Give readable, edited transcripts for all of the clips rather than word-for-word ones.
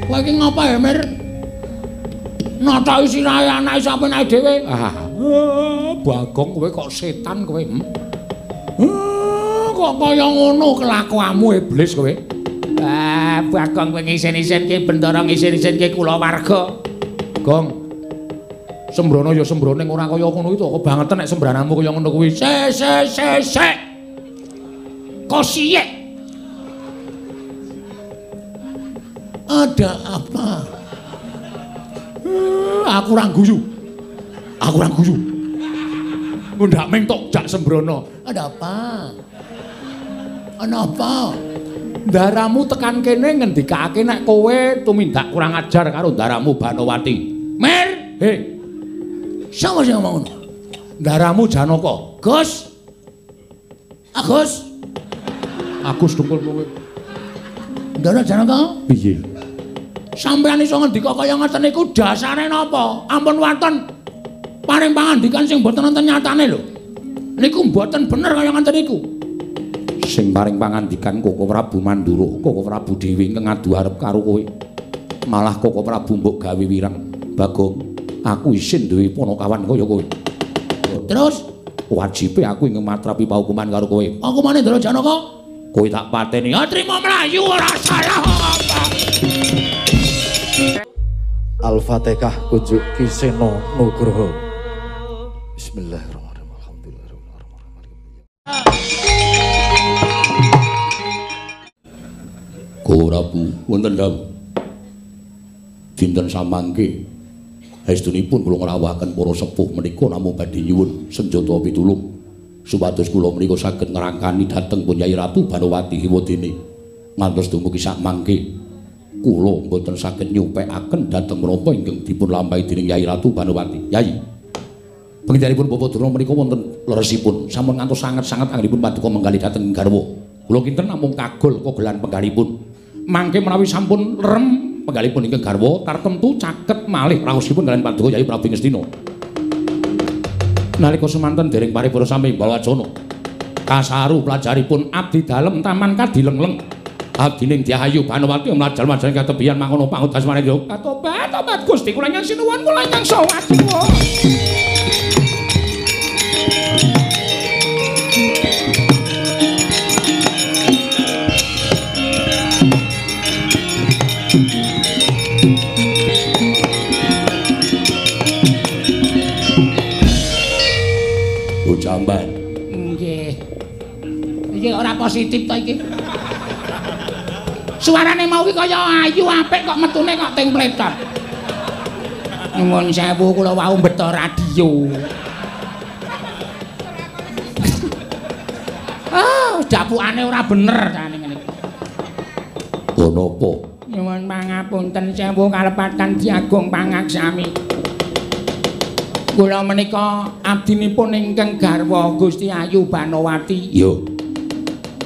Kowe iki ngapa ya, Mir? Nothoki sirahe anake sampeyan dhewe. Ah, Bagong kowe kok setan kowe. Kok kaya ngono kelakuanmu iblis kowe. Ah, Bagong kowe ngisen-isenke Bendara ngisen-isenke kulawarga. Gong. Sembrono ya sembrono ning ora kaya ngono iki to, kebangetan nek sembrananmu kaya ngono kuwi. Se se se se. Kosiyek. Ada apa? Aku ora guyu. Aku ora guyu. Ndak ming tok jak sembrono. Ada apa? Ana apa? Ndaramu tekan kene ngendikake nek kowe tumindak kurang ajar karo ndaramu Banowati. Mir, he. Sapa sing ngomong ngono? Ndaramu Janaka. Gus. Agus. Agus dengkul kowe. Ndara Janaka? Piye? Sampeyan iso ngendika kaya ngoten niku dasare napa? Ampun wonten paring pangandikan sing mboten wonten nyatane lho. Niku mboten bener kaya ngoten niku. Sing paring pangandikan Koko Prabu Mandura, Koko Prabu dhewe ingkang ngadu arep karo kowe. Malah Koko Prabu mbok gawe wireng. Bagong, aku isin duwe ponokawan kaya kowe. Terus wajibe aku ingkang matrapi paukuman karo kowe. Hukumane Ndara Janaka? Kowe tak pateni. Ya trimo mlayu ora salah apa. Al-Fatihah kunjuk Ki Seno Nugroho. Bismillahirrahmanirrahim. Alhamdulillahirabbil alamin. Koko Prabu wonten dawuh. Dinten samangke estunipun kula ngrawuhaken para sepuh menika namung badhe nyuwun senjata pitulung supados kula menika saged ngrangkani dhateng pun Yai Ratu Banowati Hiwadene. Ngantos dumugi sakmangke kula mboten saged nyupekaken dhateng menapa ingkang dipun lampahi dening Yai Ratu Banowati. Yai, panjenenganipun Bapak Durna menika wonten leresipun sampun ngantos sanget-sanget anggenipun paduka menggalih dhateng garwa. Kula kinten namung kagol kogelan penggalipun. Mangke menawi sampun lerem penggalipun ingkang garwa tartemtu caket malih raosipun kaliyan paduka Yai Prabu Ngastina. Nalika semanten dereng paripurna sami bawacana kasaru pelajaripun abdi dalem taman kadilengleng. Abdining Dyahayu Banowati mlajar-mlajar katebian mangono pangudas marang katobat tobat Gusti kula ingkang sinuwun kula ingkang saha adiwa. Jamban. Nggih. Iki ora positif to iki. Suarane mau iki kaya ayu apik kok metune kok ting pletot. Nuwun sewu kula wau mbeto radio. Ah, dapukane ora bener jane ngene iki. Lho napa? Nyuwun pangapunten sewu kalepatan Diagung pangaksami. Kula menika abdinipun ingkang garwa Gusti Ayu Banowati. Iya.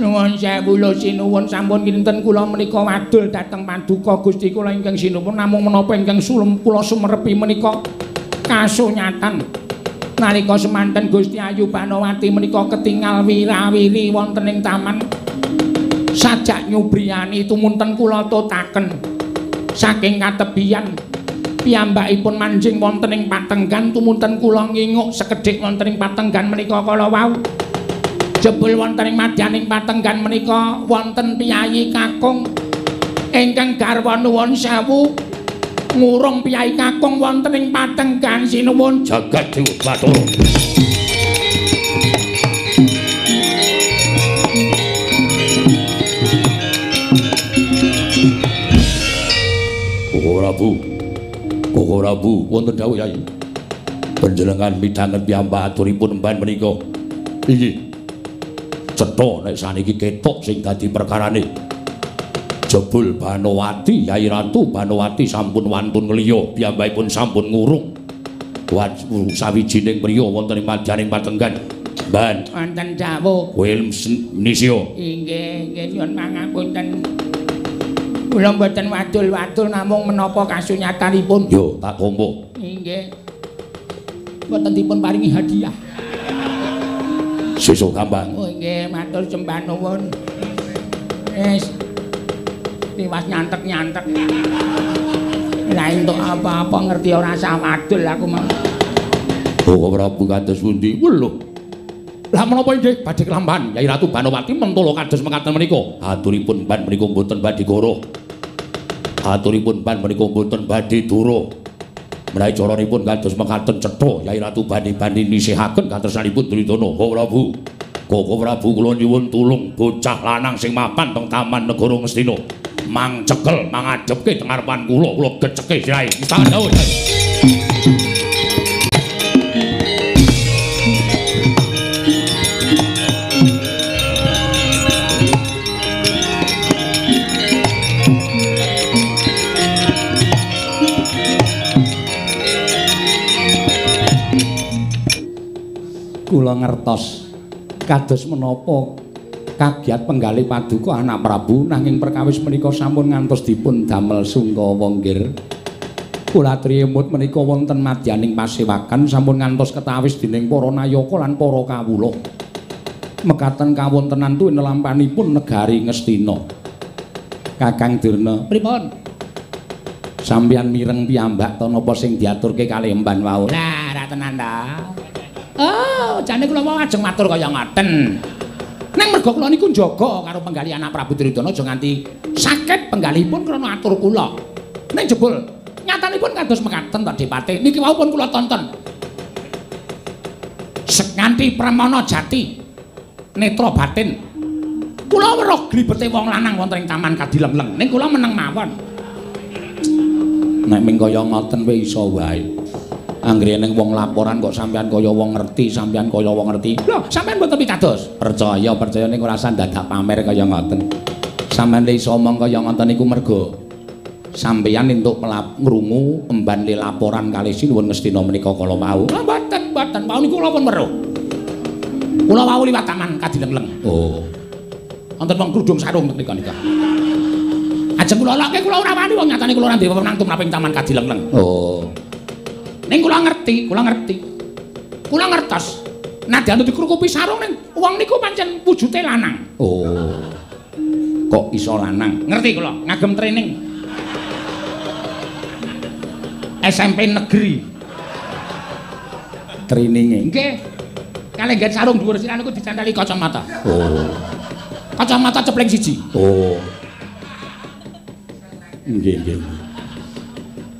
Nuwun sewu lho sinuwun sampun kinten kula menika wadul dhateng paduka Gusti kula ingkang sinuwun namung menapa ingkang sulem kula sumerepi menika kasunyatan. Nalika semanten Gusti Ayu Banowati menika ketingal wirawiri wonten ing taman sajak nyubriyani tumunten kula totaken saking katebian piyambakipun manjing wonten ing patenggan tumunten kula nginguk sekedhik wonten ing patenggan menika kala wau. Jebul wonten ing madyaning patenggan menika wonten piyayi kakung ingkang garwa nuwun sewu ngurung piyayi kakung wonten ing patenggan sinuwun jagat dewa batara. Koko Prabu, Koko Prabu wonten dawuh Yai. Panjenengan midhanget piyambak aturipun emban menika. Inggih. Cetha nek saniki ketok sing dadi perkarane. Jebul Banowati, Yai Ratu Banowati sampun wantun ngliya, piyambakipun sampun ngurung sawijining priya wonten ing madyaning patenggan. Mban wonten dawuh. Kowe nisya. Inggih, inggih nyuwun pangapunten. Kula mboten wadul-wadul namung menapa kasunyatanipun. Yo, tak tampa. Inggih. Mboten dipun paringi hadiah. Sesuk gampang. Oh nggih, matur sembah nuwun. Wis. Tiwas nyantek-nyantek. Lah entuk apa-apa ngerti ora sah wadul aku mau. Oh Prabu kados pundi? Lho. Lah menapa inggih badhe kelampahan Yai Ratu Banowati mentolo kados mekaten menika. Aturipun ban menika mboten badhe goro. Aturipun ban menika mboten badhe dura. Menawi caranipun kados mekaten cetha Yai Ratu Bani-bani nisihaken katresnanipun Duryudana. Oh Prabu. Koko Prabu kula nyuwun tulung bocah lanang sing mapan teng Taman Negara Ngastina. Mang cekel, mang adhepke teng ngarepan kula, kula geceke sirahe. Tangan dawuh. Kula ngertos kados menapa kagiat penggalih paduka anak Prabu nanging perkawis menika sampun ngantos dipun damel sungkawa nggir. Kula aturi emut menika wonten madyaning pasewakan sampun ngantos ketawis dening para nayaka lan para kawula. Mekaten kawontenan tuwin nelampanipun negari Ngastina. Kakang Durna, pripun? Sampeyan mireng piyambak to napa sing diaturke kalih emban wau? Lah, ra tenan ta. Oh, jane kula mau ajeng matur kaya ngoten. Neng merga kula niku njaga karo penggalih anak Prabu Duryudana aja nganti sakit penggalihipun krana atur kula. Ning jebul nyatanipun kados mekaten to Depate. Niki wau pun kula tonton. Nganti Pramana Jati netra batin. Kula weruh glibete wong lanang wonten ing taman Kadileng-leng. Ning kula meneng mawon. Nek ming kaya ngoten wae iso wae. Anggere ning wong laporan kok sampean kaya wong ngerti, sampean kaya wong ngerti. Lho, sampean mboten pitados. Percaya, percaya ning ora usah dadak pamer kaya ngoten. Sampean le iso omong kaya ngoten niku merga sampeyan entuk ngrungu emban le laporan kalih Sinuwun Ngastina menika kala wau. Lho, mboten, mboten. Wau niku kula pun weruh. Kula wau liwat taman Kadileng-leng. Oh. Wonten wong krudung sarung menika nika. Ajeng kula lokke kula ora wani wong nyatane kula ora duwe wewenang tumrap ing taman Kadileng-leng. Oh. Ning kula ngerti, kula ngerti. Kula ngertos. Nadyan dikrukupi sarung ning wong niku pancen wujude lanang. Oh. Kok iso lanang? Ngerti kula, ngagem training. SMP negeri. Traininge. Nggih. Kalih nggen sarung dhuwur sirah niku dicanteli kacamata. Oh. Kacamata cepling siji. Oh. Nggih, nggih.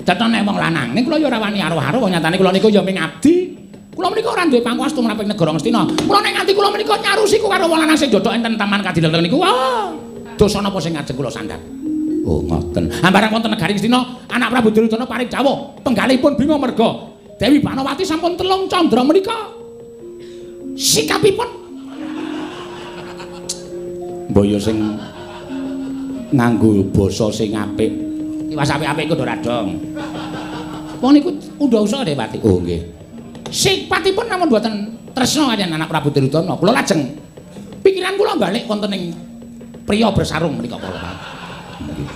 Cetha nek wong lanang ning kula ya ora wani aruh-aruh wong nyatane kula niku ya ming abdi. Kula menika ora duwe pangkuwas tumrap ing negara Ngastina. Mula nek nganti kula menika nyarusiku karo wong lanang sing ndodhok enten taman Kadileng niku, wah, dosa napa sing ngajeng kula sandhak. Oh, ngoten. Ambarang wonten negari Ngastina, anak Prabu Duryudana paring dawuh, penggalihipun bingung merga Dewi Banowati sampun telung candra menika. Sikapipun mbaya sing nganggo basa sing apik. Tiwas apik-apik iku ora dong. Wong niku undha-usa Dewati. Oh nggih. Sipatipun namung mboten tresna kaliyan anak Prabu Duryudana. Kula lajeng pikiran kula balik wonten ing priya bersarung menika kala. Nggih.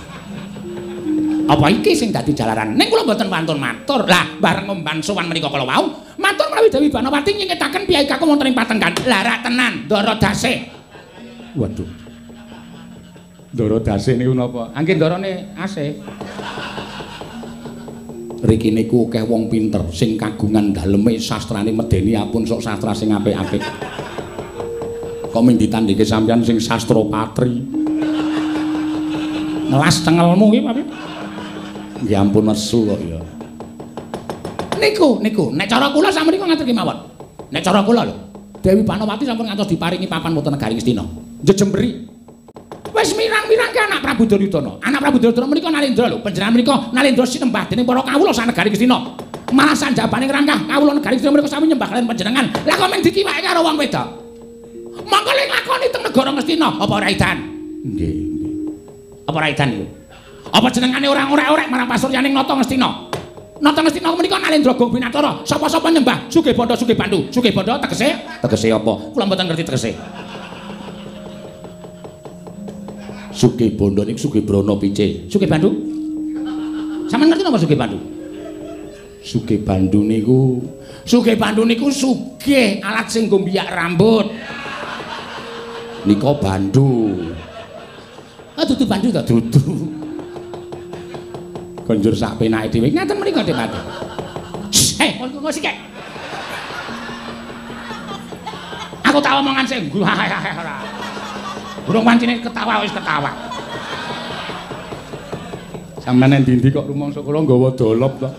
Apa iki sing dadi jalaran? Ning kula mboten wantun matur. Lah bareng ngomban sowan menika kala wau, matur menawi Dewi Banowati nyengketaken piyai kakung wonten ing patenggan. Lah ra tenan, Ndara Dasih. Waduh. Ndara Dasih niku napa? Angge ndarane asih. Riki niku akeh wong pinter sing kagungan daleme sastrane medeni apun sok sastra sing apik-apik. Kok ming ditandhike sampeyan sing sastra patri. Ngelas cengelmu iki, Pak. Ya ampun nesu kok ya. Niku, niku, nek cara kula sakmenika ngaten kemawon. Nek cara kula lho, Dewi Banowati sampun ngantos diparingi papan wonten negari Ngastina. Njejemberi. Wis mirang-mirangke anak Prabu Duryudana. Anak Prabu Duryudana menika Nalendra lho. Panjenengan menika Nalendra sinembah dening para kawula sanegari Ngastina. Malah sanjabane ngrangkah kawula negari Ngastina menika sami nyembah kaliyan panjenengan. Lah kok men dikiwake karo wong wedok. Monggo le nglakoni teng negara Ngastina. Apa ora edan? Nggih, nggih. Apa ora edan niku? Apa jenengane ora orek-orek marang pasuryaning Nata Ngastina? Nata Ngastina menika Nalendra Gong Binatara. Sapa-sapa nyembah sugih bandha sugih bandu. Sugih bandha tegese? Tegese apa? Kula mboten ngerti tegese. Sugih Bandha niku Sugih Brana pice. Sugih Bandu? Sampeyan ngerti napa Sugih Bandu? Sugih Bandu niku, Sugih Bandu niku sugih alat sing nggo mbiyak rambut. Nika bandu. Ah dudu bandu to? Dudu. Konjur sak penake dhewe. Ngaten menika Dik Pati. Heh, kok sik. Aku tak omongan sing ora. Burung pancine ketawa wis ketawa. Sampeyan ndi-ndi kok rumangsa kula nggawa dolop to?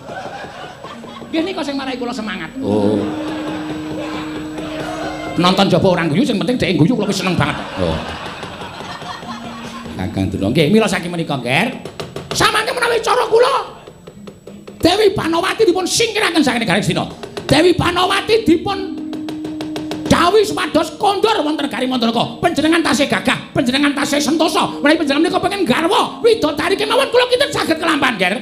Nggih nika sing marai kula semangat. Oh. Penonton jaba ora guyu sing penting dhek guyu kula wis seneng banget. Oh. Kakang Durna nggih mila saking menika, Nger. Samangke menawi cara kula Dewi Banowati dipun singkiraken saking negari Astina. Dewi Banowati dipun dawuhi supados kondur wonten negari Mandaraka. Panjenengan tasih gagah, panjenengan tasih sentosa. Menawi panjenengan menika pengen garwa widodari kemawon kula kinten saged kelampahan, Nger.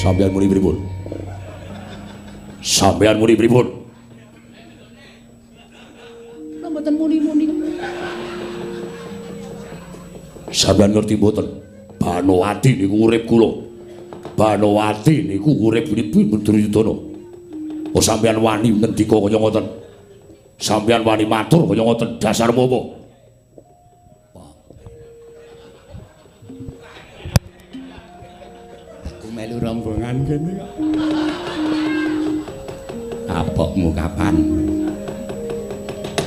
Sampeyan muni pripun? Sampeyan muni pripun? Lha mboten muni-muni. Sampeyan ngerti mboten? Banowati niku urip kula. Banowati niku urip Duryudana. Oh sampeyan wani ngendika kaya ngoten. Sampeyan wani matur kaya ngoten, dasarmu apa? Aku melu rombongan kene kok. Kapokmu kapan?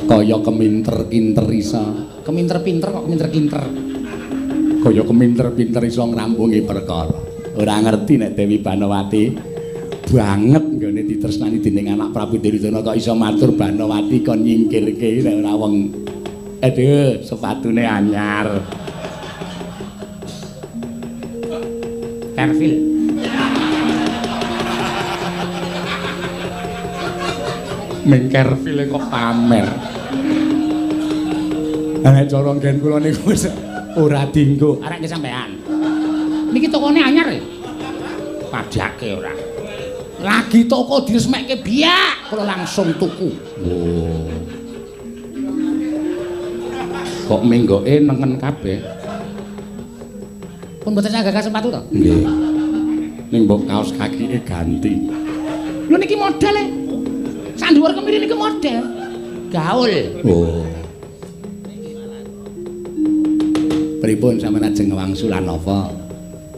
Kaya keminter-kinter iso. Keminter-pinter kok keminter-kinter. Kaya keminter-pinter iso ngrambungi perkara. Ora ngerti nek Dewi Banowati banget nggone ditresnani dening anak Prabu Duryudana kok iso matur Banowati kon nyingkirke nek ora wong. Aduh, sepatune anyar. Perfil. Mengkerfile kok pamer. Nek cara nggen kula niku wis ora dinggo. Arek nggih sampean. Niki tokone anyar ya? Padake ora. Lagi toko diresmekke biak, kula langsung tuku. Oh. Kok menggoke nengen kabeh. Pun mboten saged sepatu to? Nggih. Ning mbok kaos kakike ganti. Lho niki model e. Sak dhuwur kemiri niki model. Gaul. Oh. Pripun sampeyan ajeng wangsulan napa?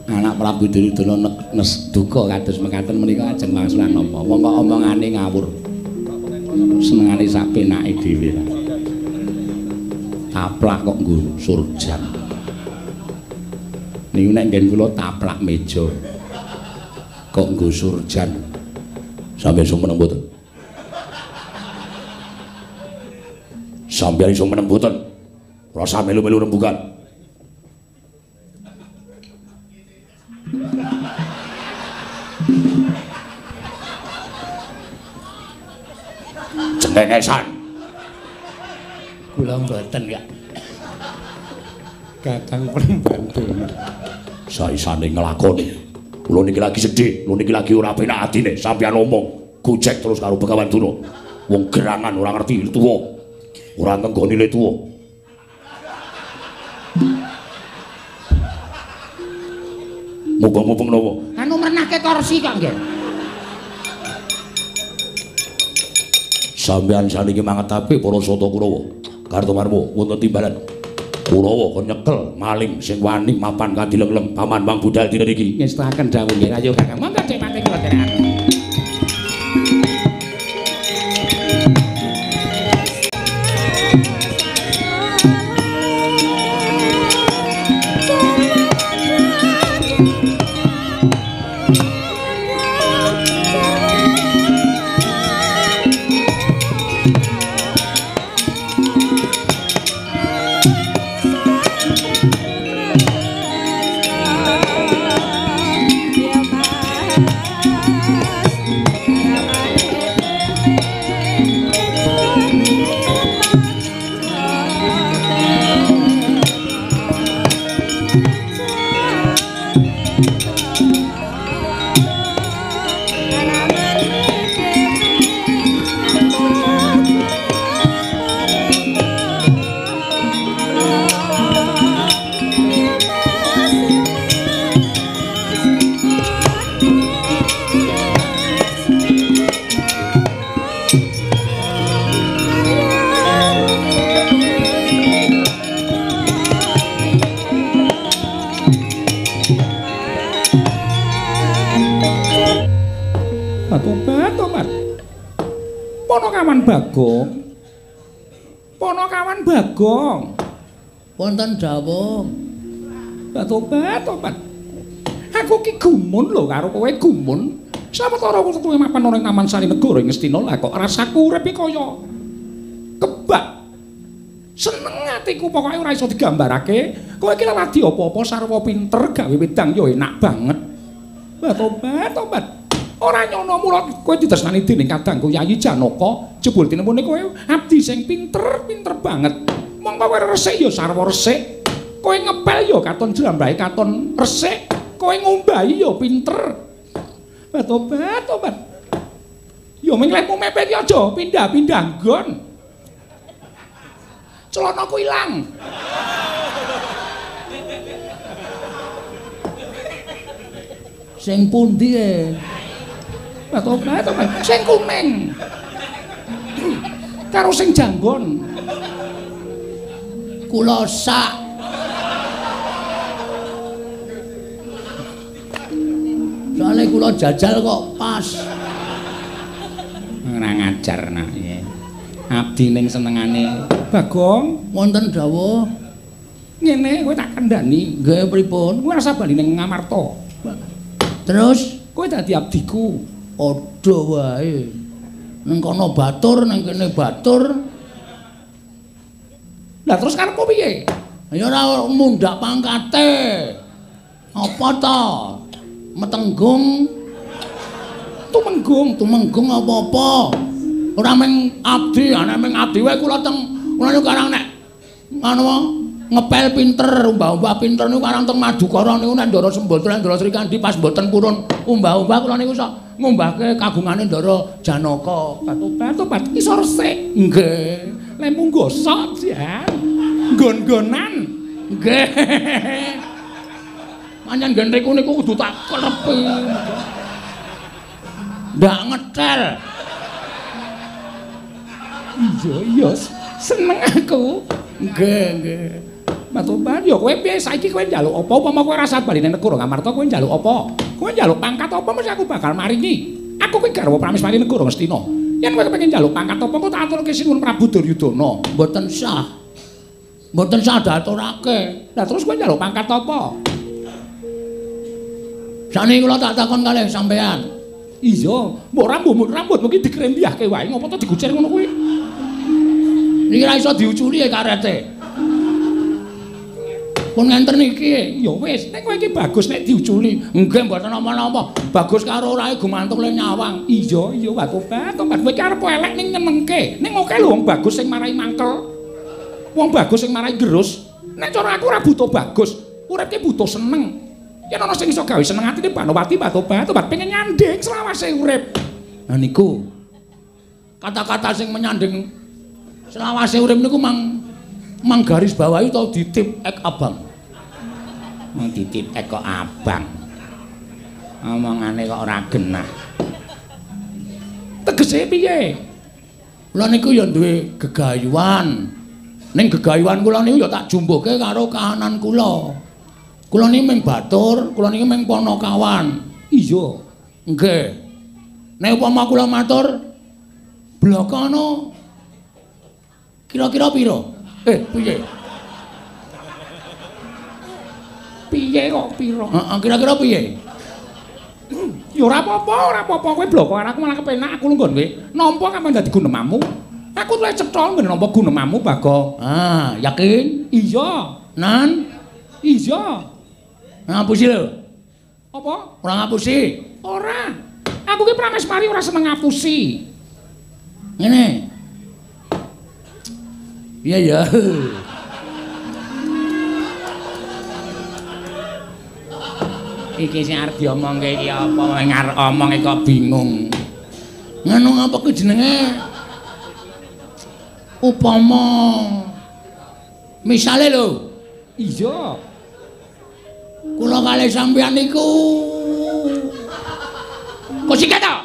Anak Prabu Duryudana nes duka kados mekaten menika ajeng wangsulan napa? Wong kok omongane ngawur. Senengane sak penake dhewe lah. Taplak kok nggo surjan. Niku nek nggen kula taplak meja. Kok nggo surjan. Sampeyan sumeneng mboten? Sampeyan iso meneng mboten? Ora usah melu-melu rembugan. Cengengesan. Kula mboten ya. Kakang pembantu. Saisane nglakoni. Kula niki lagi sedih, kula niki lagi ora penak atine, sampeyan omong gojek terus karo Begawan Durna. Wong gerangan ora ngerti tuwa. Ora ngenggoni le tuwa. Mubeng-mubeng napa? Anu mrenahke kursi kok nggih. Sampeyan saniki manget apik para Sata Kurawa. Kartomarma wonten timbalan. Kurawa kon nyekel maling sing wani mapan kadileng-leng paman wang budal dina niki. Ngestaken dawuh nggih. Ayo Kakang. Monggo Dik Pati kula dherekaken. Yeah. Tobat, tobat. Ponokawan Bagong. Ponokawan Bagong. Wonten dawuh. Tobat, tobat. Aku ki gumun lho karo kowe gumun. Sawetara kowe mapan ana ing Taman Sari Negara ing Ngastina lah kok rasaku urip iki kaya kebak. Seneng atiku pokoke ora iso digambarake. Kowe iki leladi apa-apa sarwa pinter gawe wedang ya enak banget. Tobat, tobat. Ora nyono mula kowe ditresnani dening kadangku Yayi Janaka, jebul tinemune kowe abdi sing pinter, pinter banget. Mongko kowe resik ya sarwa resik. Kowe ngepel ya katon jlambrahe katon resik. Kowe ngombahi ya pinter. Tobat, tobat. Ya ming lehmu mepet ya aja pindah-pindah nggon. Celanaku ilang. Sing pundi e? Tobat, tobat. Sing kuning. Karo sing janggon. Kula sak. Soale kula jajal kok pas. Ora ngajar nak piye. Abdi ning senengane Bagong wonten dawuh. Ngene kowe tak kandhani. Nggih pripun? Kowe rasa bali ning Ngamarta. Terus kowe dadi abdiku. Padha wae. Ning kono batur, ning kene batur. Lah terus karepmu piye? Ya ora mundhak pangkate. Apa ta? Metenggung, tumenggung, tumenggung apa-apa. Ora mung abdi, ana mung abdi wae kula teng kula niku karang nek ngono ngepel pinter, umbah-umbah pinter niku karang teng Madukara niku nek Ndara Sembadra, Ndara Srikandhi pas mboten purun umbah-umbah kula niku sok ngumbahke kagungane Ndara Janaka. Tobat, tobat iso resik. Nggih. Lemu gosok jan. Nggon-nggonan. Nggih. Pancen nggen riku niku kudu tak klepi. Ndak ngetel. Iya, iya, seneng aku. Nggih, nggih. Tobat, ya kowe piye saiki kowe njaluk apa? Upama kowe rasa bali nang negara Ngamarta kowe njaluk apa? Kowe njaluk pangkat apa mesti aku bakal maringi. Aku kuwi garwa Prameswari negara Ngastina. Yen kowe kepengin njaluk pangkat apa kok tak aturke Sinuwun Prabu Duryudana. Mboten sah. Mboten sah diaturake. Lah terus kowe njaluk pangkat apa? Sakniki kula tak takon kalih sampean. Iya, mbok rambutmu ki dikrembyahke wae ngopo to digucir ngono kuwi? Niki ra iso diuculi karete. Pun ngenten niki, ya wis, nek kowe iki bagus nek diuculi. Nggih mboten napa-napa. Bagus karo orae gumantung le nyawang. Iya, iya, tobat, tobat. Kowe iki arep elek ning nyenengke. Ning oke lho wong bagus sing marai mangkel. Wong bagus sing marai gerus. Nek cara aku ora butuh bagus, urip ki butuh seneng. Yen ana sing iso gawe seneng atine Banowati, tobat, tobat pengen nyanding selawase urip. Nah niku kata-kata sing menyanding selawase urip niku mang garis bawahi utawa ditip ek abang. Mang ditip ek kok abang. Omongane kok ora genah. Tegese piye? Kula niku ya duwe gegayuhan. Ning gegayuhan kula niku ya tak jumbuhke karo kahanan kula. Kula niki mung batur, kula niki mung ponokawan. Iya. Nggih. Nek upama kula matur blokana kira-kira pira? Piye? Piye kok pira? Heeh, kira-kira piye? Ya ora apa-apa, ora apa-apa kowe bloko aku malah kepenak aku lungguh kowe. Nampa kapan dadi gunemamu? Aku luwih cetha nggen nampa gunemamu, Bagong. Ah, yakin? Iya. Nan? Iya. Ngapusi lho. Apa? Ora ngapusi? Ora. Aku ki Prameswari ora seneng ngapusi. Ngene. Iya ya. Iki sing arep diomongke iki apa ngarep omong kok bingung. Ngono apa ku jenenge? Upama misale lho. Iya. Kula kalih sampeyan niku kok sikat to?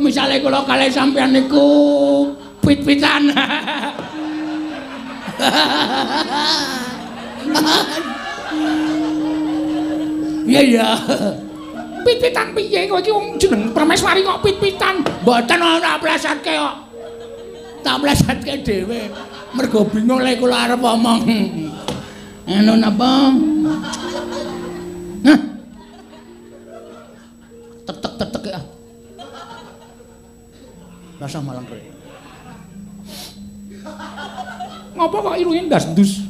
Misale kula kalih sampeyan niku pit-pitan. Iya ya. Pit-pitan piye kowe iki wong jeneng Prameswari kok pit-pitan? Mboten ora plesetke kok. Tak plesetke dhewe. Mergo bingung lek kula arep omong. Anu napa? Nah. Tetek-tetek ya. Rasa malang kowe. Ngopo kok irunge ndas-ndus?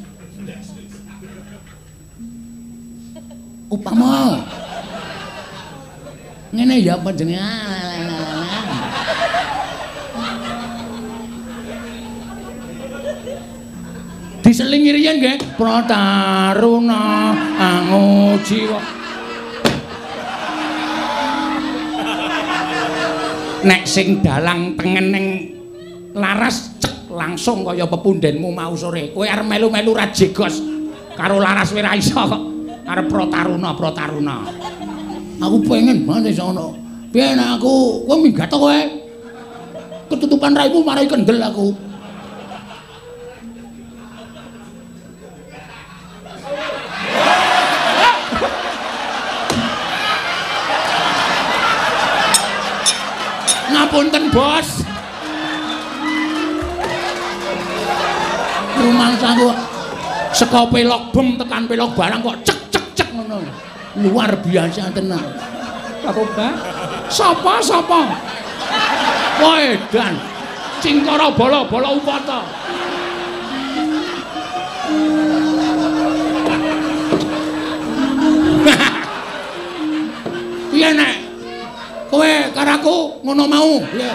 Upama ngene ya panjenengan. Diselingi riyen nggih Prataruna angujiwa. Nek sing dalang tengen ning laras cek langsung kaya pepundenmu mau sore. Kowe arep melu-melu ra jegos karo laras kowe ra iso kok. Arep Prataruna Prataruna. Aku pengen banget iso ngono. Piye nek aku kowe minggat to kowe? Ketutupan raimu marai kendel aku. Ngapunten, Bos. Rumangsaku saka pelok bem tekan pelok barang kok cek cek cek ngono. Luar biasa tenan. Pak, sapa sapa? Wah edan. Cingkara bala-bala upata. Piye nek kowe karo aku ngono mau? Piye?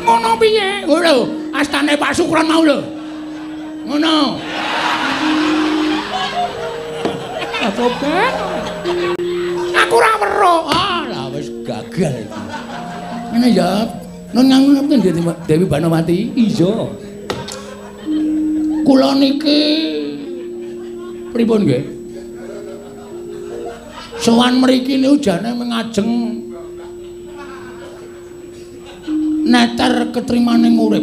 Ngono piye? Lho, astane Pak Sukron mau lho. Ngono. Apa? Aku ora weruh. Ah, lah wis gagal iki. Ngene ya. Nun nang Dewi Banowati. Iya. Kula niki pripun nggih? Sowan mriki niku jane mengajeng neter ketrimaning urip.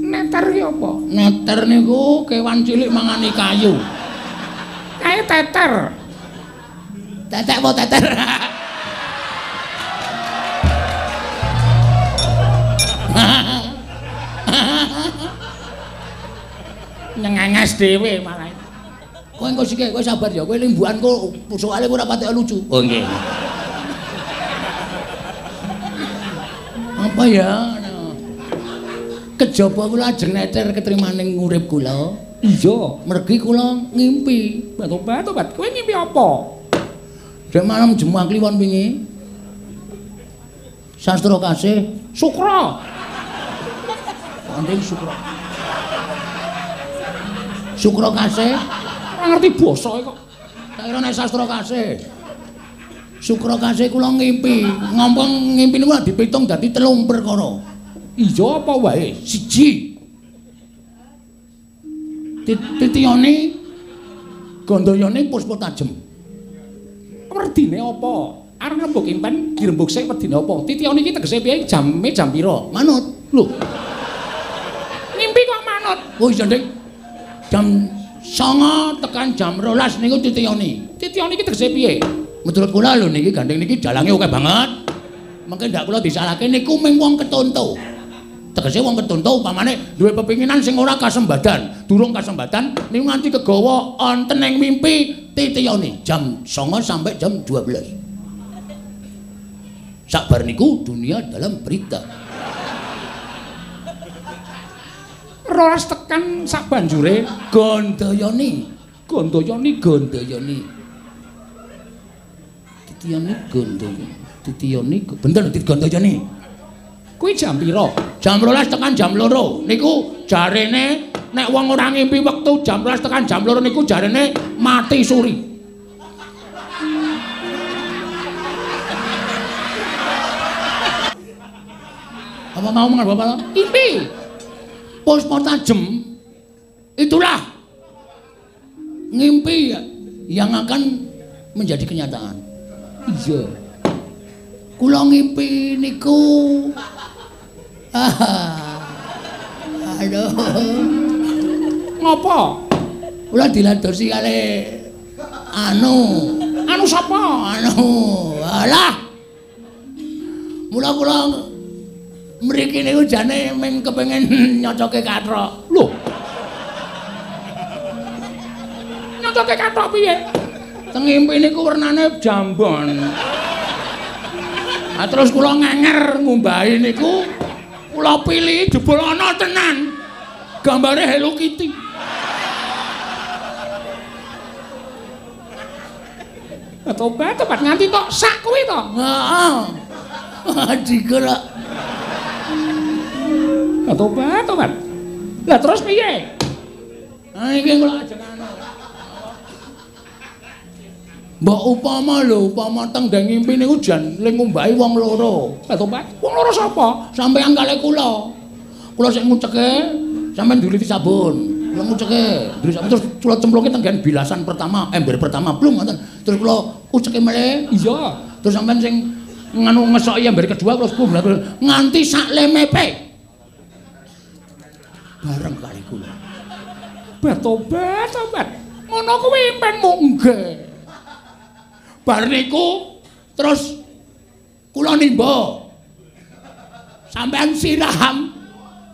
Neter ki apa? Neter niku kewan cilik mangani kayu. Kae teter. Tetek apa teter? Nyengenges dhewe malah. Kowe engko sik kowe sabar ya, kowe limbukanku soalé ora patek lucu. Oh nggih. Apa ya? Kejaba kula ajeng neter ketrimaning urip kula. Iya, mergi kula ngimpi. Tobat-tobat, kowe ngimpi apa? Dek malam Jemuah Kliwon wingi. Sastra kasih Sukra. Kandhing Sukra. Sukra kasih ora ngerti basa kok. Tak kira nek sastra kasih. Sukra kasih kula ngimpi, ngompong ngimpi niku dipitung dadi 3 perkara. Iya apa wae? Siji. Titiyane Gandayane puspa tajem. Werdine apa? Arep ngrembug impen dirembug sik wedine apa? Titiyane iki tegese piye? Jame jam pira? Manut. Lho. Ngimpi kok manut? Oh iya, Dik. Jam 09 tekan jam 12 niku titiyane. Titiyane iki tegese piye? Menurut kula lho niki gandeng niki dalange akeh banget. Mengke ndak kula disalahke niku mung wong ketonto. Tegese wong ketonto upamane duwe pepinginan sing ora kasembadan, durung kasembadan niku nganti kegawa wonten ing mimpi titiyane jam 09 sampai jam 12. Sabar niku dunia dalam berita. 12 tekan sabanjure Gandayane, Gandayane Gandayane. Titiyane Gandayane, titiyane bener Gandayane. Kuwi jam pira? Jam 12 tekan jam 2. Niku jarene nek wong ora ngimpi wektu jam 12 tekan jam 2 niku jarene mati suri. Apa mau mengen Bapak? Impi. Puspa tajem itulah ngimpi yang akan menjadi kenyataan. Iya. Kula ngimpi niku aduh. Ngopo? Kula diladosi kali Anu, anu sapa? Anu. Alah. Mula kula mriki niku jane mung kepengin nyocoke kathok. Lho. Nyocoke kathok piye? Teng ngimpi niku wernane jambon. Ah terus kula ngenger ngumbahi niku kula pilih jebul ana tenan. Gambare Hello Kitty. Tobat, tobat nganti tok sak kuwi to. Heeh. Digerak. Tobat, tobat. Lah terus piye? Ha iki kula ajeng anu. Mbok upama lho, upama teng ndang ngimpi niku jan le ngumbahi wong loro. Lah tobat, wong loro sapa? Sampeyan kalih kula. Kula sing nguceke, sampeyan nduliti sabun. Kula nguceke, nduliti sabun terus kula cemplungke teng bilasan pertama, ember pertama blung ngoten. Terus kula uceke melih. Iya. Terus sampeyan sing nganu ngesoki ember kedua kula sepuluh nganti sak lemepe. Bareng kali kula. Tobat, tobat. Ngono kuwi impenmu nggih. Bar niku terus kula nimba. Sampeyan siram.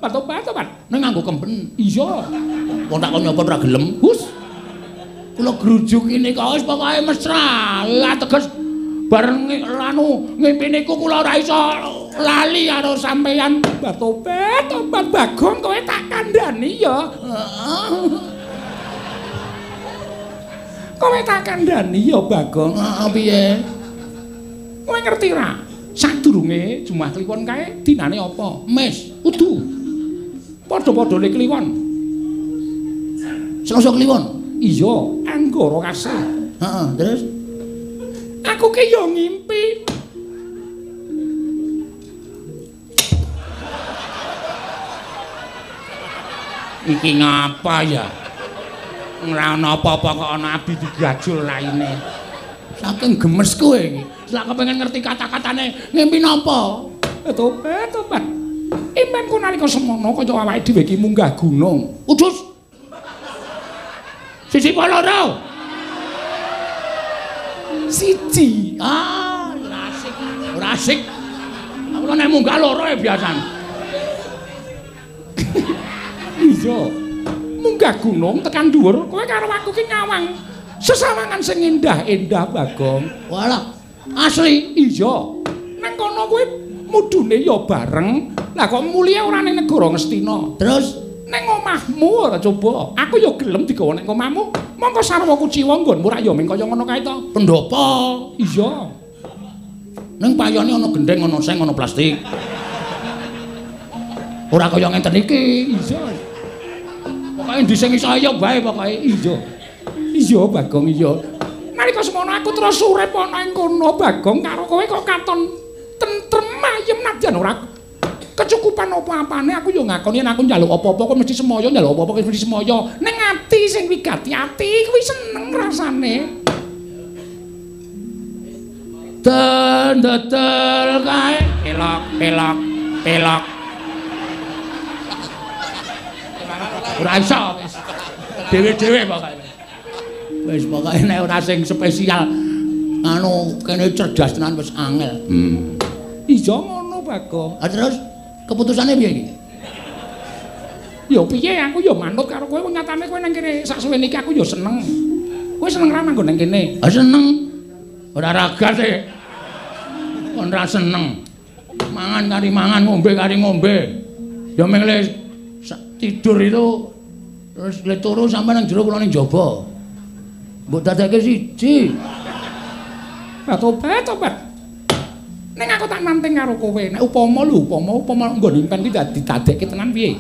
Tobat, tobat. Ning nganggo kemben. Iya. Wong tak kon nyapa ora gelem. Hus. Kula grujuki nika wis pokoke mesra. Lah teges bareng anu ngimpi niku kula ora iso lali karo sampeyan. Tobat, tobat Bagong kowe tak kandhani ya. Heeh. Kowe tak kandhani ya Bagong. Heeh piye? Kowe ngerti ra? Sadurunge Jumat Kliwon kae dinane apa? Mes. Udu. Padha-padhane Kliwon. Selasa Kliwon. Iya, Anggara Kasih. Heeh, terus aku ki ya ngimpi. Iki ngapa ya? Ora ana apa-apa kok ana abdi digajul raine. Saking gemes kowe iki. Selak kepengin ngerti kata-katane ngimpi napa? Tobat, tobat. Impenku nalika semono kaya awake dhewe iki munggah gunung. Udus. Siji apa loro? Siji. Ah, ora asik. Ora asik. Aku nek munggah loro ya biasane. Iya. Munggah gunung tekan dhuwur, kowe karo aku ki nyawang sesawangan sing endah-endah Bagong. Walah, asli. Iya. Nang kono kowe mudune ya bareng. Lah kok mulihe ora ning negara Ngastina. Terus ning omahmu ora coba. Aku ya gelem digawa ning omahmu. Mongko sarwa kuciwa nggonmu rak ya ming kaya ngono kae to. Pendopo. Iya. Ning payone ana gendeng, ana seng, ana plastik. Ora kaya ngenten iki. Iya. Pokoke ndi sing iso ya wae pokoke. Iya. Iya Bagong iya. Nalika semono aku terus urip ana ing kono Bagong karo kowe kok katon tentrem ayem nadyan ora kecukupan apa-apane aku ya ngakoni yen aku njaluk apa-apa kok mesti semoyo njaluk apa-apa kok mesti semoyo. Ning ati sing wigati ati kuwi seneng rasane. Dendedel kae elok elok elok. Ora iso wis. Dhewe-dhewe pokoke. Wis pokoke nek ora sing spesial anu kene cerdas tenan wis angel. Iya ngono Bagong. Ah terus keputusane piye iki? Ya piye aku ya manut karo kowe wong nyatane kowe nang kene sak suwene iki aku ya seneng. Kowe seneng ra manggon nang kene? Ah seneng. Ora ragat e. Kon ra seneng. Mangan kari mangan, ngombe kari ngombe. Ya meng le tidur itu terus le turu sampe nang jero kula ning jaba. Mbok dadekke siji. Lah tobat, tobat. Ning aku tak nanteng karo kowe. Nek upama lho, upama nggon impen ki didadekke tenan piye?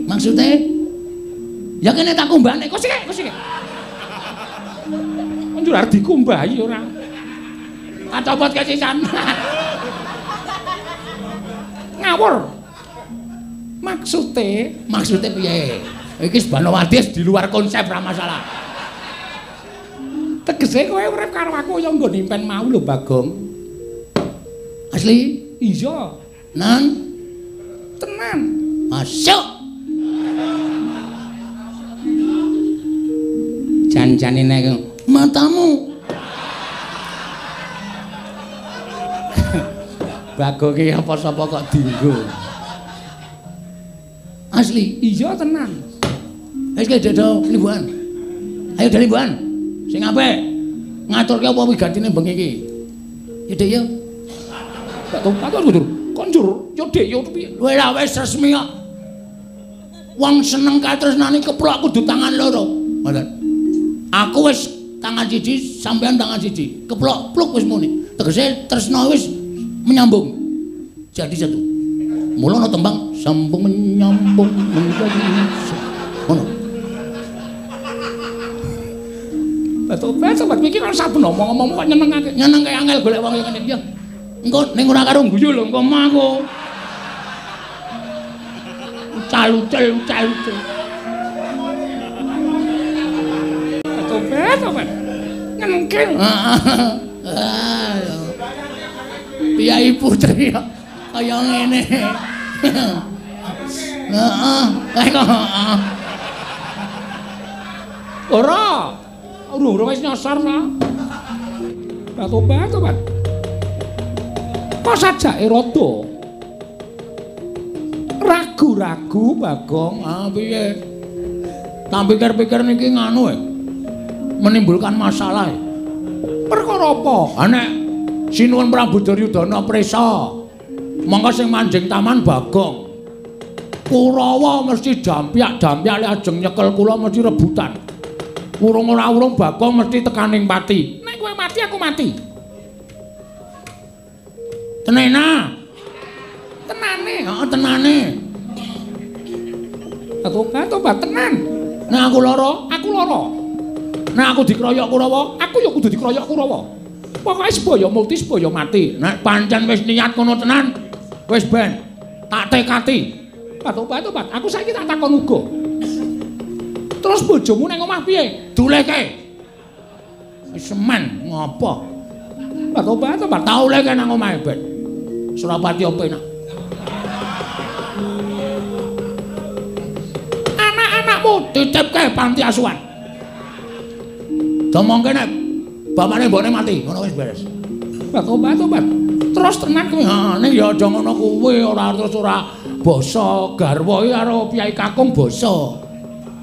Maksude? Ya kene tak kumbahne. Kok sik, kok sik. Njur arep dikumbahi ora. Tak copot kesisan. Ngawur. Maksude, maksude piye? Iki Banowati di luar konsep ra masalah. Tegese kowe urip karo aku ya nggon impen mau lho Bagong. Asli? Iya. Nan? Tenan. Masuk. Jan-jane nek matamu. Bagong ki apa sapa kok dinggo. Asli, iya tenan. Wis ki dodo limbuhan. Ayo do limbuhan. Sing apik. Ngaturke apa wigatine bengi iki? Ya Dik ya. Gak tobat kok konjur. Ya Dik ya piye? Wis lah wis resmi kok. Wong seneng katresnane keplok kudu tangan loro. Ngoten. Aku wis tangan siji, sampean tangan siji. Keplok pluk wis muni. Tegese tresna wis menyambung. Jadi satu. Mula ana tembang sambung menyambung menjadi ngono. Tobat sobat iki kan saben omong-omong kok nyenengake. Nyenengke angel golek wong ngene iki. Engko ning ora karo guyu lho engko mah aku. Ucal-ucal ucal-ucal. Tobat sobat. Nyenengke. Heeh. Piyai putri kaya ngene. Heeh, kok. Ora. Urung wis nyasar ta. Tobat tobat. Kok sajake rada ragu-ragu Bagong. Ah piye? Tak pikir-pikir niki nganu menimbulkan masalah. Perkara apa? Ha nek Sinuwun Prabu Duryudana prisa, mongko sing manjing taman Bagong. Kurawa mesti dampyak-dampyak lek ajeng nyekel kula mesti rebutan. Urung ora urung Bagong mesti tekaning pati. Nek kowe mati aku mati. Tenena. Tenane, heeh tenane. Tobat tenan. Nek aku lara, aku lara. Nek aku dikroyok Kurawa, aku ya kudu dikroyok Kurawa. Pokoke sebaya mukti sebaya mati. Nek pancen wis niat ngono tenan, wis ben tak tekati. Tobat, aku saiki tak takon uga. Terus bojomu nang omah piye? Duleke. Wis semen ngopo? Tobat, tau leke nang omahe ben. Surapati opo enak. Anak-anakmu titipke panti asuhan. Domongke nek bapakne mbokne mati, ngono wis beres. Tobat. Terus tenan kowe. Ha, ning ya aja ngono kuwi, ora terus ora basa garwa iki karo piyai kakung basa.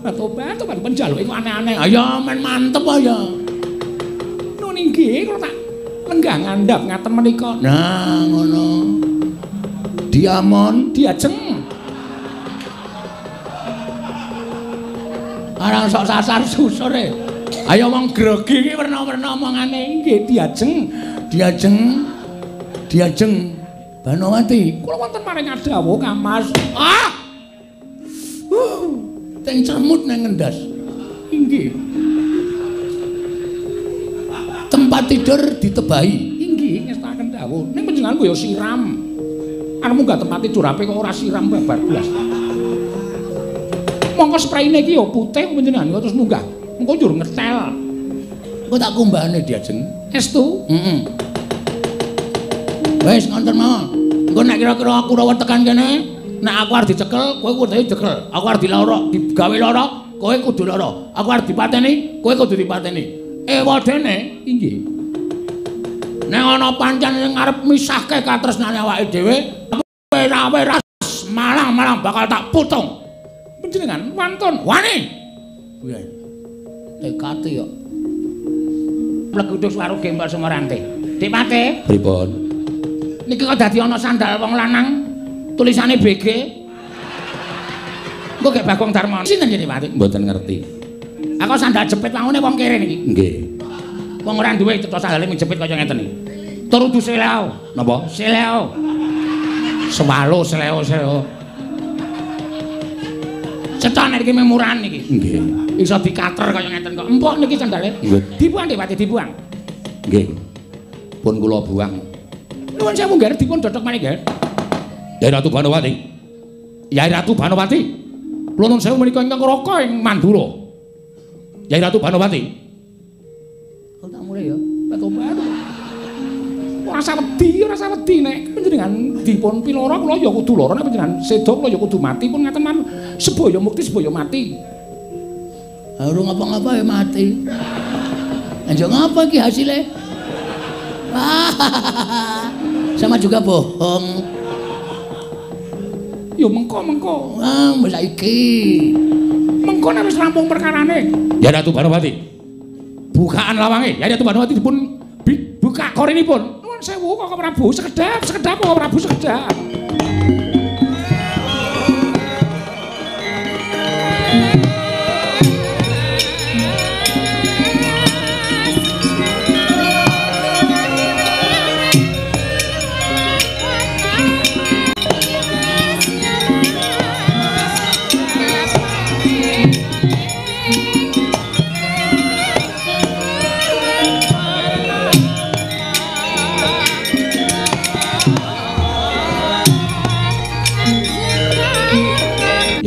Tobat penjaluke kok aneh-aneh. Ayo men mantep ya. Nun inggih kula tak lenggah ngandhap ngaten menika. Nah, ngono. Diamon diajeng. Arang sok sasar susure. Ayo wong grogi iki werna-werna omongane. Nggih diajeng. Diajeng. Diajeng Banowati. Kula wonten maring adawuh Kamas. Ah. Teng cermut nang ngendas. Inggih. Tempat tidur ditebahi. Inggih ngestaken dawuh. Ning panjenengan ya siram. Arep munggah tempat tidur ape kok ora siram babar blas. Mongko spraine iki ya putih panjenengan kok terus munggah. Mengko njur ngetel. Engko tak kumbahane diajeng. Estu? Heeh. Wis ngonten mawon. Engko nek kira-kira aku ora tekan kene, nek aku arep dicekel, kowe kudu dicekel. Aku arep diloro, digawe lara, kowe kudu lara. Aku arep dipateni, kowe kudu dipateni. Ewadene inggih. Nek ana pancen sing arep misahke katresnane awake dhewe, wera-wera malang-malang bakal tak putung. Panjenengan wantun wani. Piye? Tekate yo. Pleguduk swaru gembol Sumarante. Dik Pate. Pripun? Niki kok dadi ana sandal wong lanang tulisane BG. Engko gek Bagong Darmono. Sinten jenenge Pate? Mboten ngerti. Aku sandal jepit wangune wong kere niki. Nggih. Wong ora duwe cetha sandale mung jepit kaya ngeten iki. Tur udu seleo. Napa? Seleo. Swalo seleo seleo. Cetha nek iki murahan niki. Nggih. Iso dikater kaya ngeten kok. Empuk niki sandale. Dibuang Dik Pati, dibuang. Nggih. Pun kula buang. Nuwun sewu nggih dipun dodhok malih nggih. Yai Ratu Banowati. Yai Ratu Banowati. Kula nuwun sewu menika ingkang raka ing Mandura. Yai Ratu Banowati. Kok tak mulai ya. Tobat. Ora usah wedi, ora usah wedi nek panjenengan dipun piloro kula ya kudu lara, nek panjenengan seda kula ya kudu mati pun ngaten man. Sebaya mukti sebaya mati. Urung ngapa-ngapa ya mati. Anjo ngapa iki hasile? Sama juga bohong. Ya mengko-mengko. Ah, wis saiki. Mengko nek wis rampung perkarane. Ya Ratu Banowati. Bukaan lawange. Ya Ratu Banowati dipun buka korinipun. Nuwun sewu Kakang Prabu, sekedap, sekedap Kakang Prabu sekedap.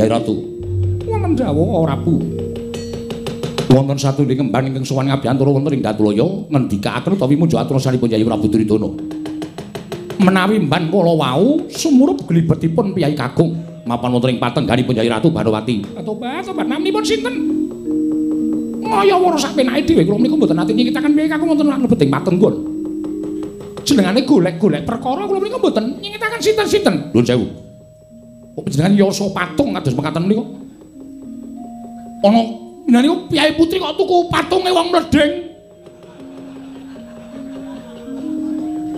Yai Ratu, wonten dawuh Prabu. Wonten satunggaling kembang ingkang sowan ngabiyantara wonten ing Datulaya ngendikaaken utawi muja atrasanipun Yai Prabu Duryudana. Menawi mban kala wau sumurup glibetipun piyai kakung mapan wonten ing patengganipun Yai Ratu Banowati. Tobat, tobat naminipun sinten? Ngaya wara sak penake dhewe kula menika mboten nate nyingitaken piyai kakung wonten lebet ing patenggon. Jenengane golek-golek perkara kula menika mboten nyingitaken sinten-sinten. Nuwun sewu. Kok panjenengan yasa patung kados mekaten menika? Ana jenengan niku piyai putri kok tuku patunge wong mledheng.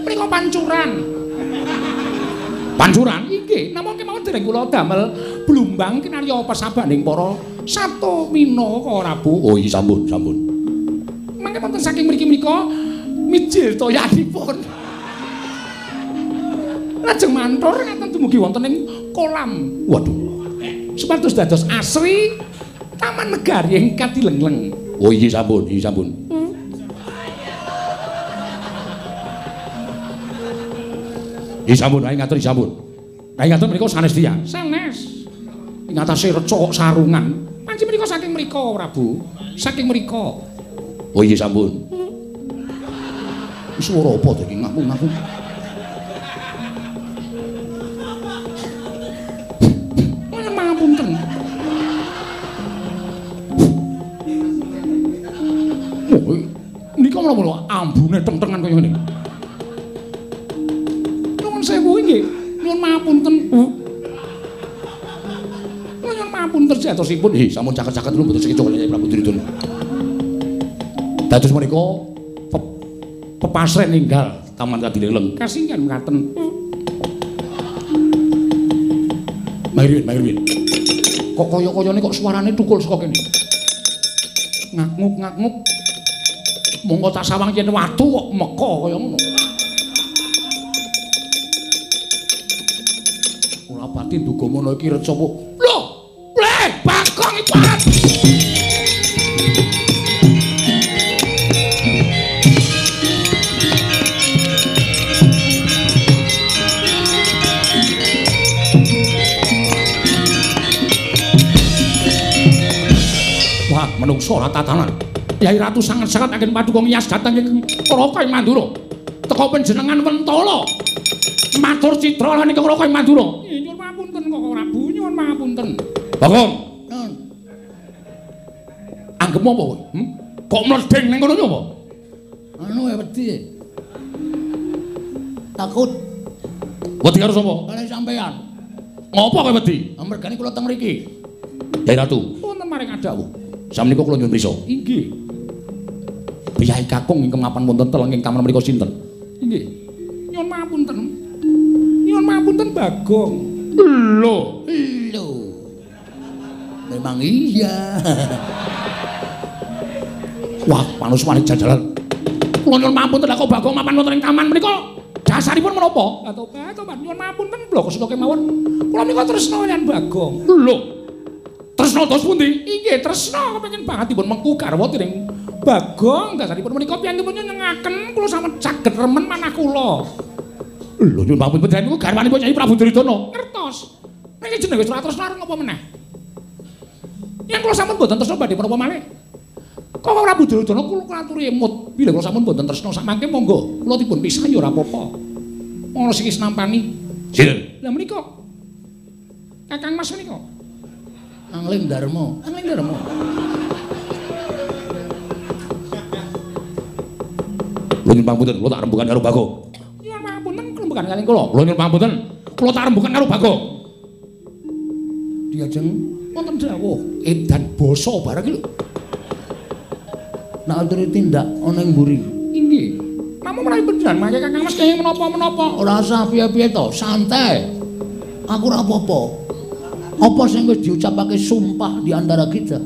Menika pancuran. Pancuran inggih, namung kemawon dereng kula damel blumbang kinarya pesabaning para sato minaka Prabu. Oh iya sampun, sampun. Mangke wonten saking mriki menika mijil toyanipun. Lajeng mantur ngaten dumugi wonten ing kolam. Waduh. Supados dados asri taman negari ing kadilengleng. Oh iya sampun, iya sampun. Iya sampun, ayo ngatur sampun. Ayo ngatur menika sanes tiyang. Sanes. Ing atase reca kok sarungan. Panci menika saking mriko, Prabu. Saking mriko. Oh iya sampun. Swara apa to iki ngaku-ngaku? Pangapunten. Oh, nika menapa ambune teng-tengan kaya ngene. Nuwun sewu inggih, nyuwun mapunten. Nyuwun mapunten jatosipun. Nggih, sampun caket-caket lho mboten sekeca kaliyan Prabu Duryudana. Dados menika pepasren ninggal Taman Kadileleng. Kasinggihan mekaten. Mari, mari. Kok kaya-kayane kok suarane tukul saka kene. Ngaknguk-ngaknguk. Monggo tak sawang yen watu kok meka kaya ngono. Ora pati nduga mono iki reca apa. Lho, leh Bagong iku. Wah, menungso ora tatanan. Yai Ratu sanget-sanget agen paduka ngiyas dhateng ing Raka ing Mandura. Teka panjenengan Wentala. Matur citra lan ing Raka ing Mandura. Nyuwun pangapunten Koko Prabu, nyuwun pangapunten. Bagong. Anggepmu apa kowe? Kok mledheng ning kono apa? Anu ya wedi. Takut. Wedi karo sapa? Karo sampean. Ngopo kowe wedi? Amergane kula teng mriki. Yai Ratu, wonten maring adawuh. Samenika kula nyuwun prisa. Inggih. Piyai kakung ingkang mapan wonten teleng ing taman mriku sinten? Inggih. Nyuwun mapunten. Nyuwun mapunten Bagong. Lho, lho. Memang iya. Wah, panusmane jajalan. Kula nyuwun mapunten kok Bagong mapan wonten ing taman menika. Dasaripun menapa? Tobat, tobat nyuwun mapunten bloko saka kemawon. Kula menika tresna kaliyan Bagong. Lho. Tresna dos pundi? Inggih, tresna kepengin banget dipun mengku garwa dening Bagong. Dasaripun menika piyantipun nyenengaken kula sampun saged remen manah kula. Lho, nyuwun pamunten niku garwanipun Kyai Prabu Duryudana. Ngertos. Niki jenenge wis ora tresna arep ngapa meneh? Yen kula sampun boten tresna badhe menapa malih? Kok Prabu Duryudana kula aturi emut. Bilih kula sampun boten tresna samangke monggo kula dipun pisah ya ora apa-apa. Ana sing nampani. Sinten? Lah menika Kakang Mas menika. Angling Darma, Angling Darma. Kula nyuwun pangapunten, kula tak rembugan karo Bagong. Nyuwun pangapunten rembugan kaliyan kula. Kula nyuwun pangapunten, kula tak rembugan karo Bagong. Diajeng wonten dawuh edan basa bareng iki lho. Nek aturi tindak ana ing mburi. Inggih. Namung menawi panjenengan mangke Kakang Mas kenging menapa-menapa. Ora usah piye-piye to, santai. Aku ora apa-apa. Apa sing wis diucapake sumpah di antara kita?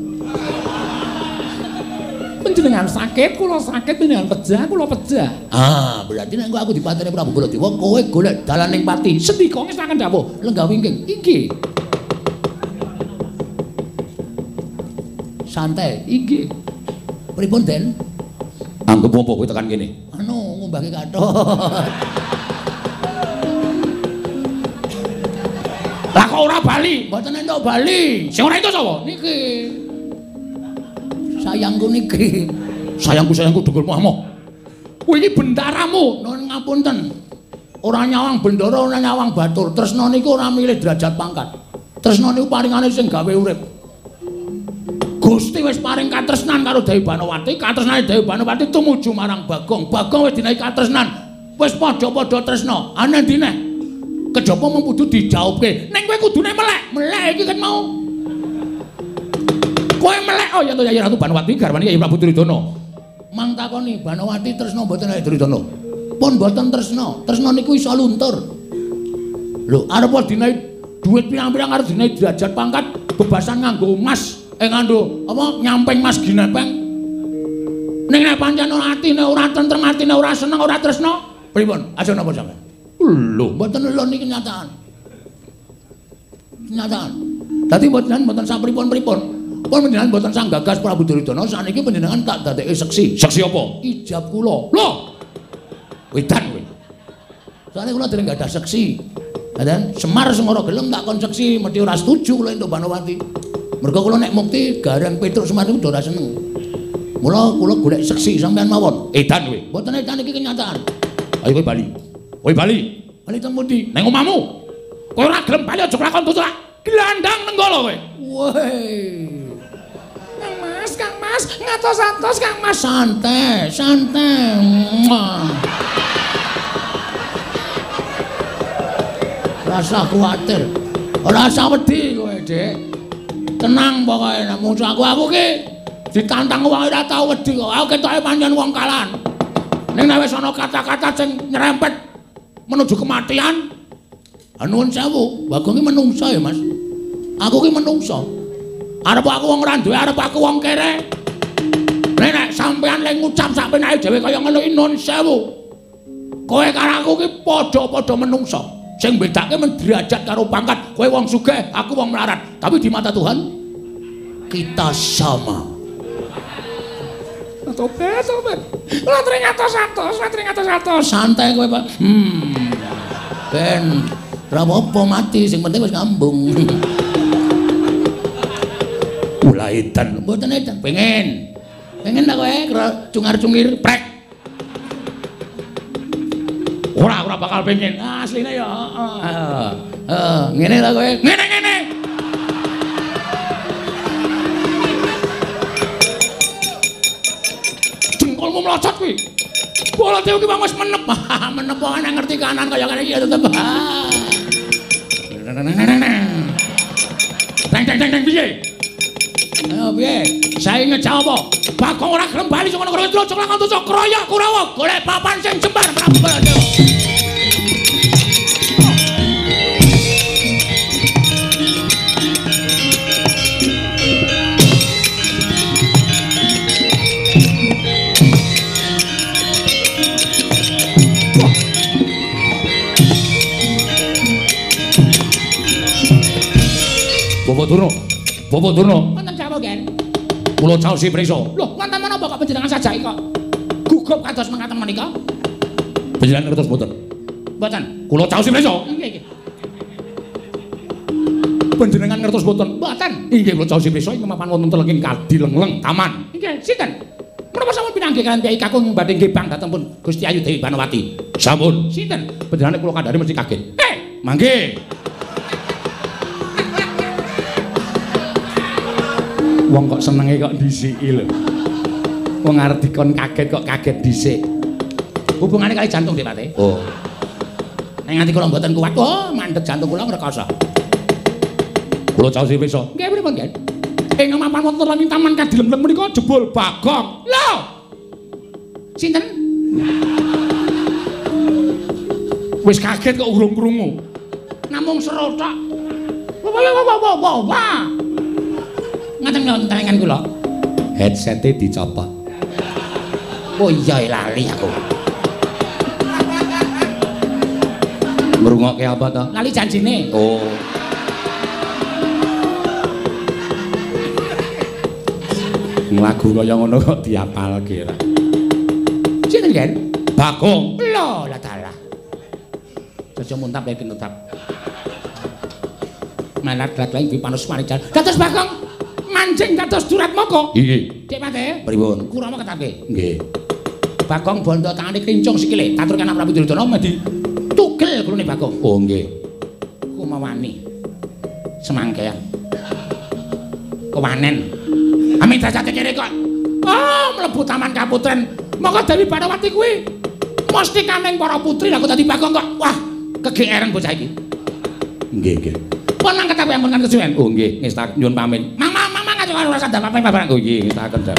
Panjenengan sakit, kula sakit, panjenengan pejah, kula pejah. Ah, berarti nek aku dipateni Prabu Baladewa, kowe golek dalan ning pati. Sendika ngestaken dawuh, lenggah wingking. Inggih. Santai. Inggih. Pripun, Den? Anggep apa kowe tekan kene? Anu, ngumbahke kathok. Lah kok ora bali? Mboten entuk bali. Sing ora entuk sapa? Niki. Sayangku niki. Sayangku dengkulmu amoh. Kuwi iki bendaramu. Nuwun ngapunten. Ora nyawang bendara, ora nyawang batur. Tresna niku ora milih derajat pangkat. Tresna niku paringane sing gawe urip. Gusti wis paring katresnan karo Dewi Banowati, katresnane Dewi Banowati tumuju marang Bagong. Bagong wis dinaiki katresnan. Wis padha-padha tresna. Ana ndi neh? Kejaba mung kudu dijaubke. Ning kowe kudune melek. Melek iki kan mau. Kowe melek oh ya to Yayi Ratu Banowati garwane Yayi Prabu Duryudana. Mang takoni Banowati tresna mboten Yayi Duryudana? Pun mboten tresna. Tresna niku iso luntur. Lho, arep dinaiki dhuwit pirang-pirang arep dinaiki derajat pangkat bebasan nganggo emas. Nganggo apa nyamping mas ginepeng. Ning nek pancen ora atine ora tentrem, atine ora seneng, ora tresna, pripun? Aja napa sampeyan? Lho, mboten lho niki kenyataan. Kenyataan. Dadi mboten mboten sapripun-pripun. Pun panjenengan mboten sang gagas Prabu Duryudana, saniki panjenengan tak dadekke seksi. Seksi apa? Ijab kula. Lho. Wedan kowe. Soale kula dereng gadah seksi. Ngaten, Semar sing ora gelem tak kon seksi, mesti ora setuju kula entuk Banowati. Mergo kula nek mukti Gareng Petruk Semar niku ora seneng. Mula kula golek seksi sampean mawon. Edan kowe. Mboten edan iki kenyataan. Ayo kowe bali. Kowe bali. Bali teng pundi? Nang omahmu. Kowe ora gelem bali aja kelakon tutuk. Glandang nenggala kowe. Woi. Kang Mas, Kang Mas, ngatos-atos Kang Mas. Santai, santai. Rasa kuwatir. Ora usah wedi kowe, Dik. Tenang pokoke nek musuh aku ki ditantang wong ora tau wedi kok. Aku ketoke pancen wong kalan. Ning nek wis ana kata-kata sing nyerempet menuju kematian, nuwun sewu, Bagong ki menungso ya, Mas. Aku ki menungso. Arep aku wong ora duwe, arep aku wong kere. Nek nek sampean le ngucap sak penake dhewe kaya ngono iki nuwun sewu. Kowe karo aku ki padha-padha menungso. Sing bedake men derajat karo pangkat. Kowe wong sugih, aku wong melarat. Tapi di mata Tuhan kita sama. Tobat, tobat. Ora tring atos-atos, ora tring atos-atos. Santai kowe, Pak. Ben ora apa-apa mati, sing penting wis ngambung. Ulah edan. Mboten edan. Pengen. Pengen ta kowe cungar-cungir prek. Ora, ora bakal pengen. Asline ya heeh. Heeh, ngene ta kowe? Ngene-ngene. Jengkolmu mlocot kuwi. Baladewa ki wis menep. Menep kok ana ngerti kanan kaya ngene iki ya tetep. Teng teng teng teng piye? Ayo piye? Saiki ngejawab apa? Bagong ora gelem bali saka negara Kidul, lakon tutuk kroyok Kurawa, golek papan sing jembar Prabu Baladewa. Bapak Durna, Bapak Durna. Wonten jawab, Gen. Kula caosi prisa. Lho, wonten menapa kok panjenengan sajake kok gugup kados mekaten menika? Panjenengan ngertos mboten? Mboten. Kula caosi prisa. Nggih, nggih. Panjenengan ngertos mboten? Mboten. Inggih kula caosi prisa ing mapan wonten telenging Kadileng-leng taman. Nggih, sinten? Menapa sampun pinanggih kaliyan Kyai Kakung badhe nggih dhateng pun Gusti Ayu Dewi Banowati? Sampun. Sinten? Panjenengane kula kandhani mesti kaget. Mangke. Wong kok senenge kok dhisiki lho. Wong arep dikon kaget kok kaget dhisik. Hubungane kali jantung Dik Pate. Oh. Nek nganti kula mboten kuat, oh mandeg jantung kula ngrekoso. Kula caosi pirsa. Nggih pripun, Gen? Ing mapan wonten ing taman kadilem-lem menika jebul Bagong. Lho. Sinten? Wis kaget kok urung krungu. Namung seru tok. Wah wah wah wah wah wah. Ngaten wonten talengan kula. Headsete dicopot. Oh iya lali aku. Ngrungokke apa to? Lali janjine. Oh. Lagu kaya ngono kok diapalke ra. Sinten, Gen? Bagong. Lho, lah dalah. Aja muntap lek tetap. Malat lak ing panus marijan. Dados Bagong manjing dados Duratmaka. Nggih. Dik Pate. Pripun? Kurama ketapke. Nggih. Bagong bondo tangane klincung sikile. Tatur kana Prabu Duryudana medi tugel gulune Bagong. Oh nggih. Kumawani. Semangkean. Kewanen. Amin dajate kene kok. Oh, mlebu taman kaputren. Monggo Dewi Banowati kuwi mesti kaning para putri lah kok dadi Bagong kok. Wah, kegeeran bocah iki. Nggih, nggih. Pun mangkat aku ampun kan kesuwen. Oh nggih, ngestak nyuwun pamit. Mang mang mang aja ora sadar apa barang. Oh nggih, ngestaken dah.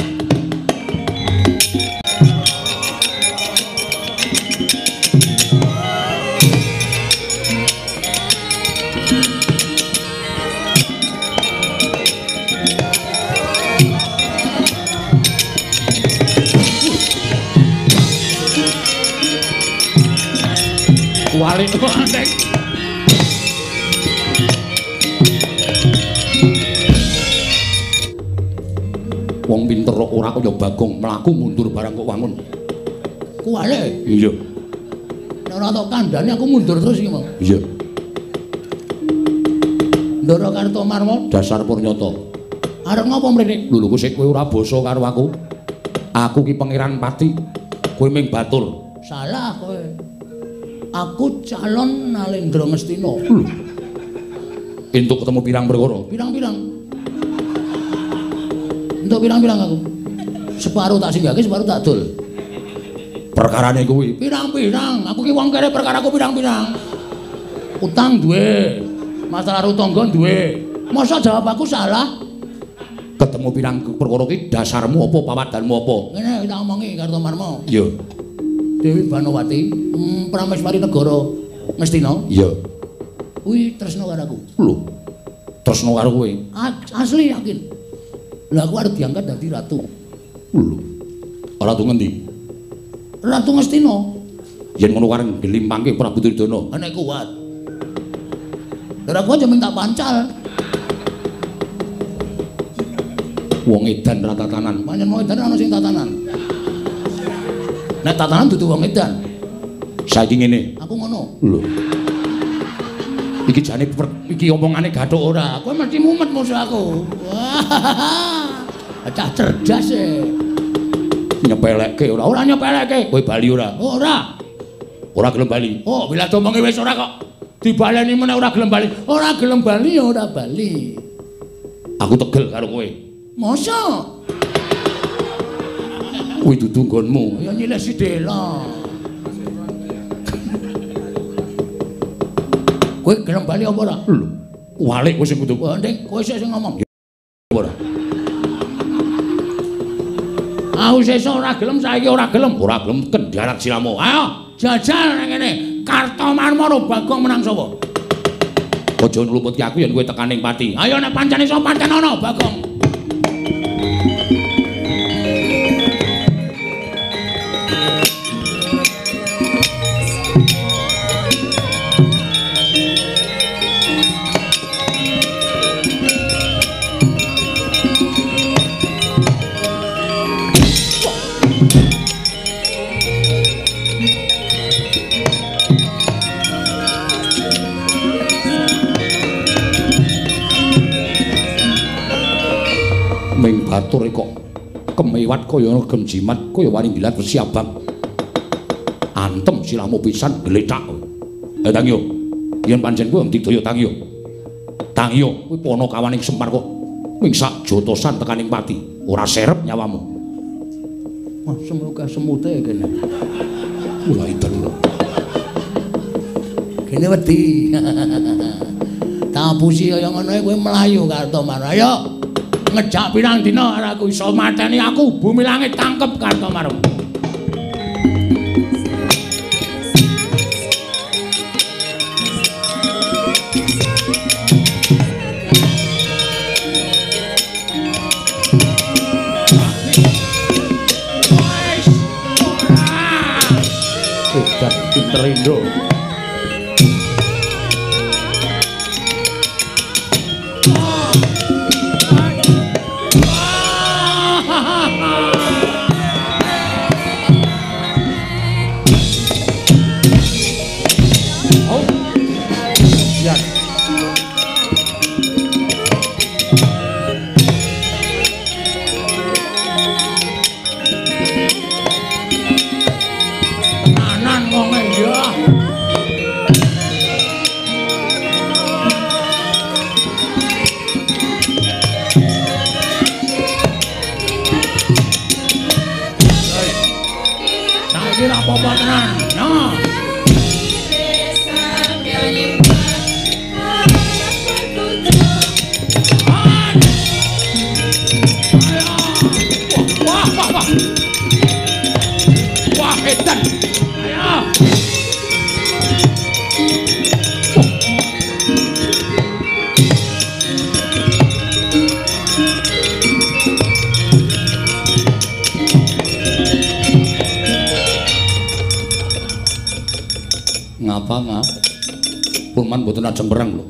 Walik antek. Wong pinter kok ora kaya Bagong, mlaku mundur barang kok wangun. Kuwale. Iya. Nek ora tok kandhane aku mundur terus iki mau. Iya. Ndara Kartomarma dasar purnyata. Arep ngopo mrene? Lho lho sik kowe ora basa karo aku. Aku ki Pangeran Pati. Kowe ming batur. Salah kowe. Aku calon Nalendra Ngastina. Lho. Entuk ketemu pirang perkara? Pirang-pirang. Entuk pirang-pirang aku. Separuh tak singgahke, separuh tak dol. Perkarane kuwi pirang-pirang. Aku ki wong kere perkaraku pirang-pirang. Utang duwe. Masalah karo tangga duwe. Masa jawab aku salah? Ketemu pirang perkara ki dasarmu apa pawadanmu apa? Ngene tak omongi Kartomarma. Iya. Dewi Banowati, Prameswari Negara Ngastina. Iya. Kuwi tresna karo aku. Lho. Tresna karo kowe? Asli yakin. Lah aku arep diangkat dadi ratu. Lho. Ratu ngendi? Ratu Ngastina. Yen ngono kareng gelimpangke Prabu Duryudana. Nek kuat. Lah aku aja minta pancal. Wong edan ra tatanan. Pancen wong edan ana sing tatanan. Nek tatanan dudu wong edan. Saiki ngene. Aku ngono. Lho. Iki jane iki omongane gathuk ora. Kowe mesti mumet musuh aku. Wah. Cah cerdas e. Nyepelekke ora? Ora nyepelekke. Kowe bali ora? Ora. Ora gelem bali. Oh, bila diomongi wis ora kok. Dibaleni meneh ora gelem bali. Ora gelem bali ya ora bali. Aku tegel karo kowe. Masa? Kuwi dudu nggonmu. Ya nyilih sidela. Kowe gelem bali apa ora? Lho, walik kowe sing kudu. Ndek, kowe sik sing ngomong. Ora. Aku sesuk ora gelem, saiki ora gelem. Ora gelem kendharak siramu. Ayo, jajal nang kene. Kartomarma karo Bagong menang sapa? Aja ngluputke aku yen kowe tekaning pati. Ayo nek pancen iso pancen ana Bagong. Batur kok kemewat kaya gemjimat kaya wani ngilat wesi abang. Antem siramu pisan glethak. Ayo tangiyo. Yen pancen kowe ndidaya tangiyo. Tangiyo kuwi panakawaning Semar kok ming sak jotosan tekaning pati. Ora serep nyawamu. Wah, semoga semute kene. Kula iden. Kene wedi. Tapusi kaya ngono kowe mlayu Kartomarma. Ayo ngejak pirang dina ora aku iso mateni aku bumi langit tangkep Kartomarma. Edan pinter Indo. Ngapa, Ma? Purman mboten ajeng perang lho.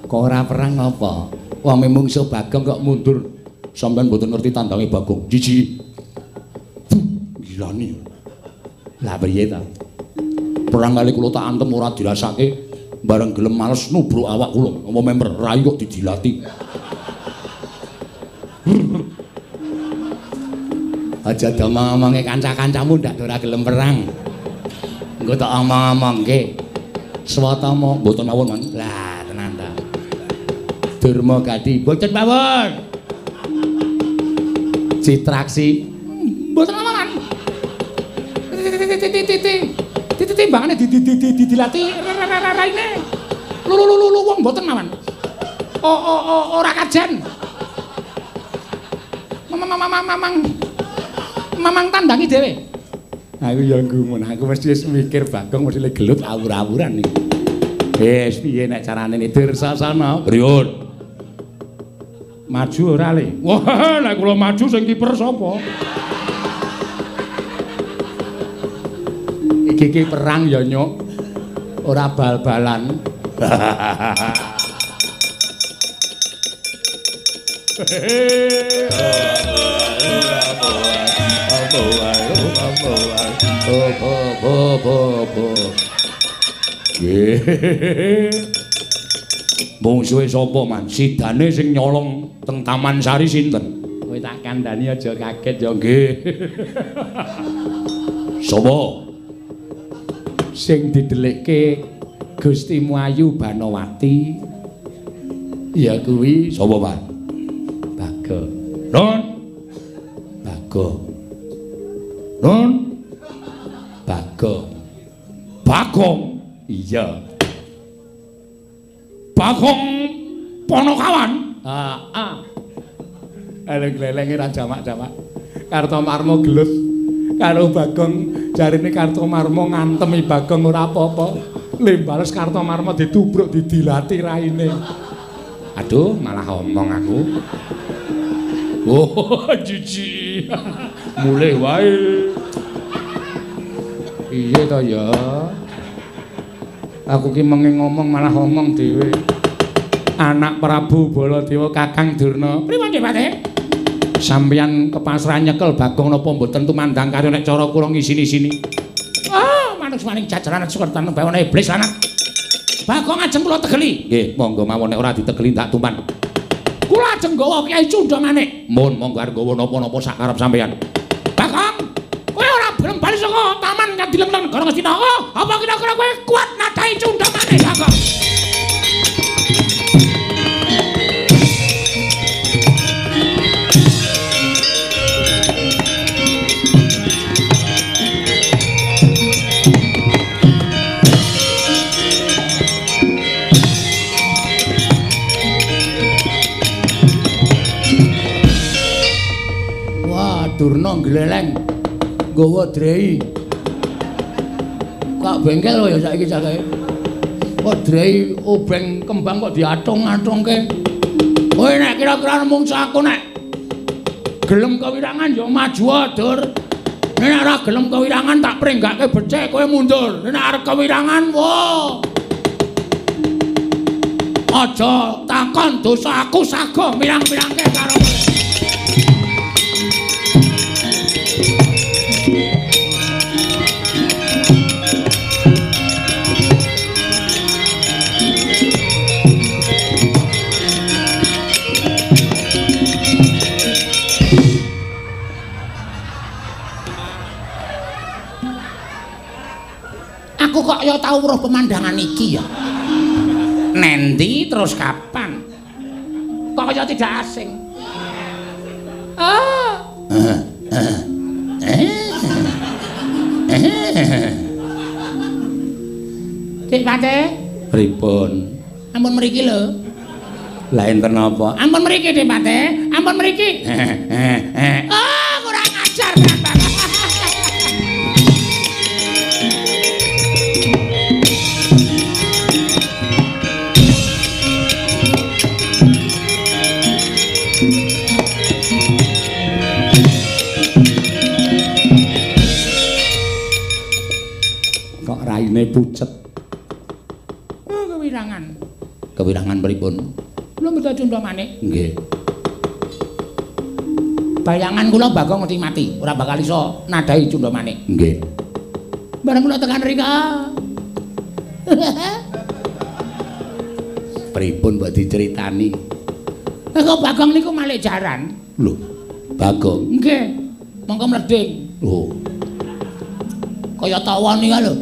Kok ora perang napa? Wong mungsuh Bagong kok mundur. Sampeyan mboten ngerti tandange Bagong. Jiji. Gilani. Lah piye ta? Perang kali kula tak antem ora dirasake, bareng gelem males nubruk awak kula. Apa member rai kok didilati. Aja domong-omonge kanca-kancamu ndak ora gelem perang. Engko tak omong-omongke. Swatama mboten mawon, Man. Lah tenan ta. Durma Gati mboten mawon. Citraksi mboten mawon. Timbangane didilati raine. Lu wong mboten mawon. Ora kajen. Mamang tandangi dhewe. Aku ya gumun, aku mesti wis mikir Bagong mesti le gelut awur-awuran iki. Wis piye nek carane Dursasana? Priyun? Maju ora le? Wah, nek kula maju sing kiper sapa? Iki iki perang ya, Nyuk. Ora bal-balan. Mungsuhe sapa, Man? Sidane sing nyolong teng Taman Sari sinten? Kowe tak kandhani aja kaget ya. Nggih. Sapa? Sing didelikke Gusti Muayu Banowati ya kuwi sapa, Pak? Bagong. Non. Bagong. Non. Bagong. Bagong. Iya. Bagong Ponokawan. Heeh. Eleng-elenge ra jamak-jamak. Kartomarma gelut karo Bagong, jarine Kartomarma ngantemi Bagong ora apa-apa. Le bales Kartomarma ditubruk didilati raine. Aduh, malah omong aku. Oh, jijik. Mulih wae. Piye to ya? Aku ki menge ngomong malah omong dhewe. Anak Prabu Baladewa Kakang Durna. Pripun nggih, Pak? Sampeyan kepasrahan nyekel Bagong napa mboten tumandang karya nek cara kula ngisini-sini. Ah, manus maning jajaran sukertan bawana iblis anak. Bagong ajeng kula tegeli. Nggih, monggo mawon nek ora ditegeli ndak tumpan. Kula ajeng nggawa Kyai Cundha Manik. Mun monggo arep nggawa napa-napa sak karep sampeyan. Bagong, kowe ora gelem bali saka taman Kadilem lan Negara Ngastina. Apa kira-kira kowe kuat nadahi Cundha Manik, Bagong? Wah, Durna gleleng nggawa drei. Kak bengkel ya saiki saiki. Kok drei obeng kembang kok diatung-atungke. Kowe nek kira-kira mungsu aku nek gelem kewirangan ya maju Dur. Nek ora gelem kewirangan tak pringgake becik kowe mundur. Nek arep kewirangan wo. Aja takon dosa aku sago mirang-mirangke karo kowe. Aku kok ya tau weruh pemandangan iki ya. Nendi terus kapan? Kok kaya tidak asing. Ah. Dik Pate, pripun? Ampun mriki lho. Lah enten napa? Ampun mriki Dik Pate, ampun mriki. Ah, kurang ajar kan. Kok raine pucet. Oh, kewirangan. Kewirangan pripun? Kula mboten cundha manik. Nggih. Bayangan kula Bagong mesti mati, ora bakal iso nadhahi cundha manik. Nggih. Bareng kula tekan rika. Pripun mbok diceritani? Kok Bagong niku malik jaran. Lho, Bagong. Nggih. Mongko mleding. Lho. Kaya tawon iki lho.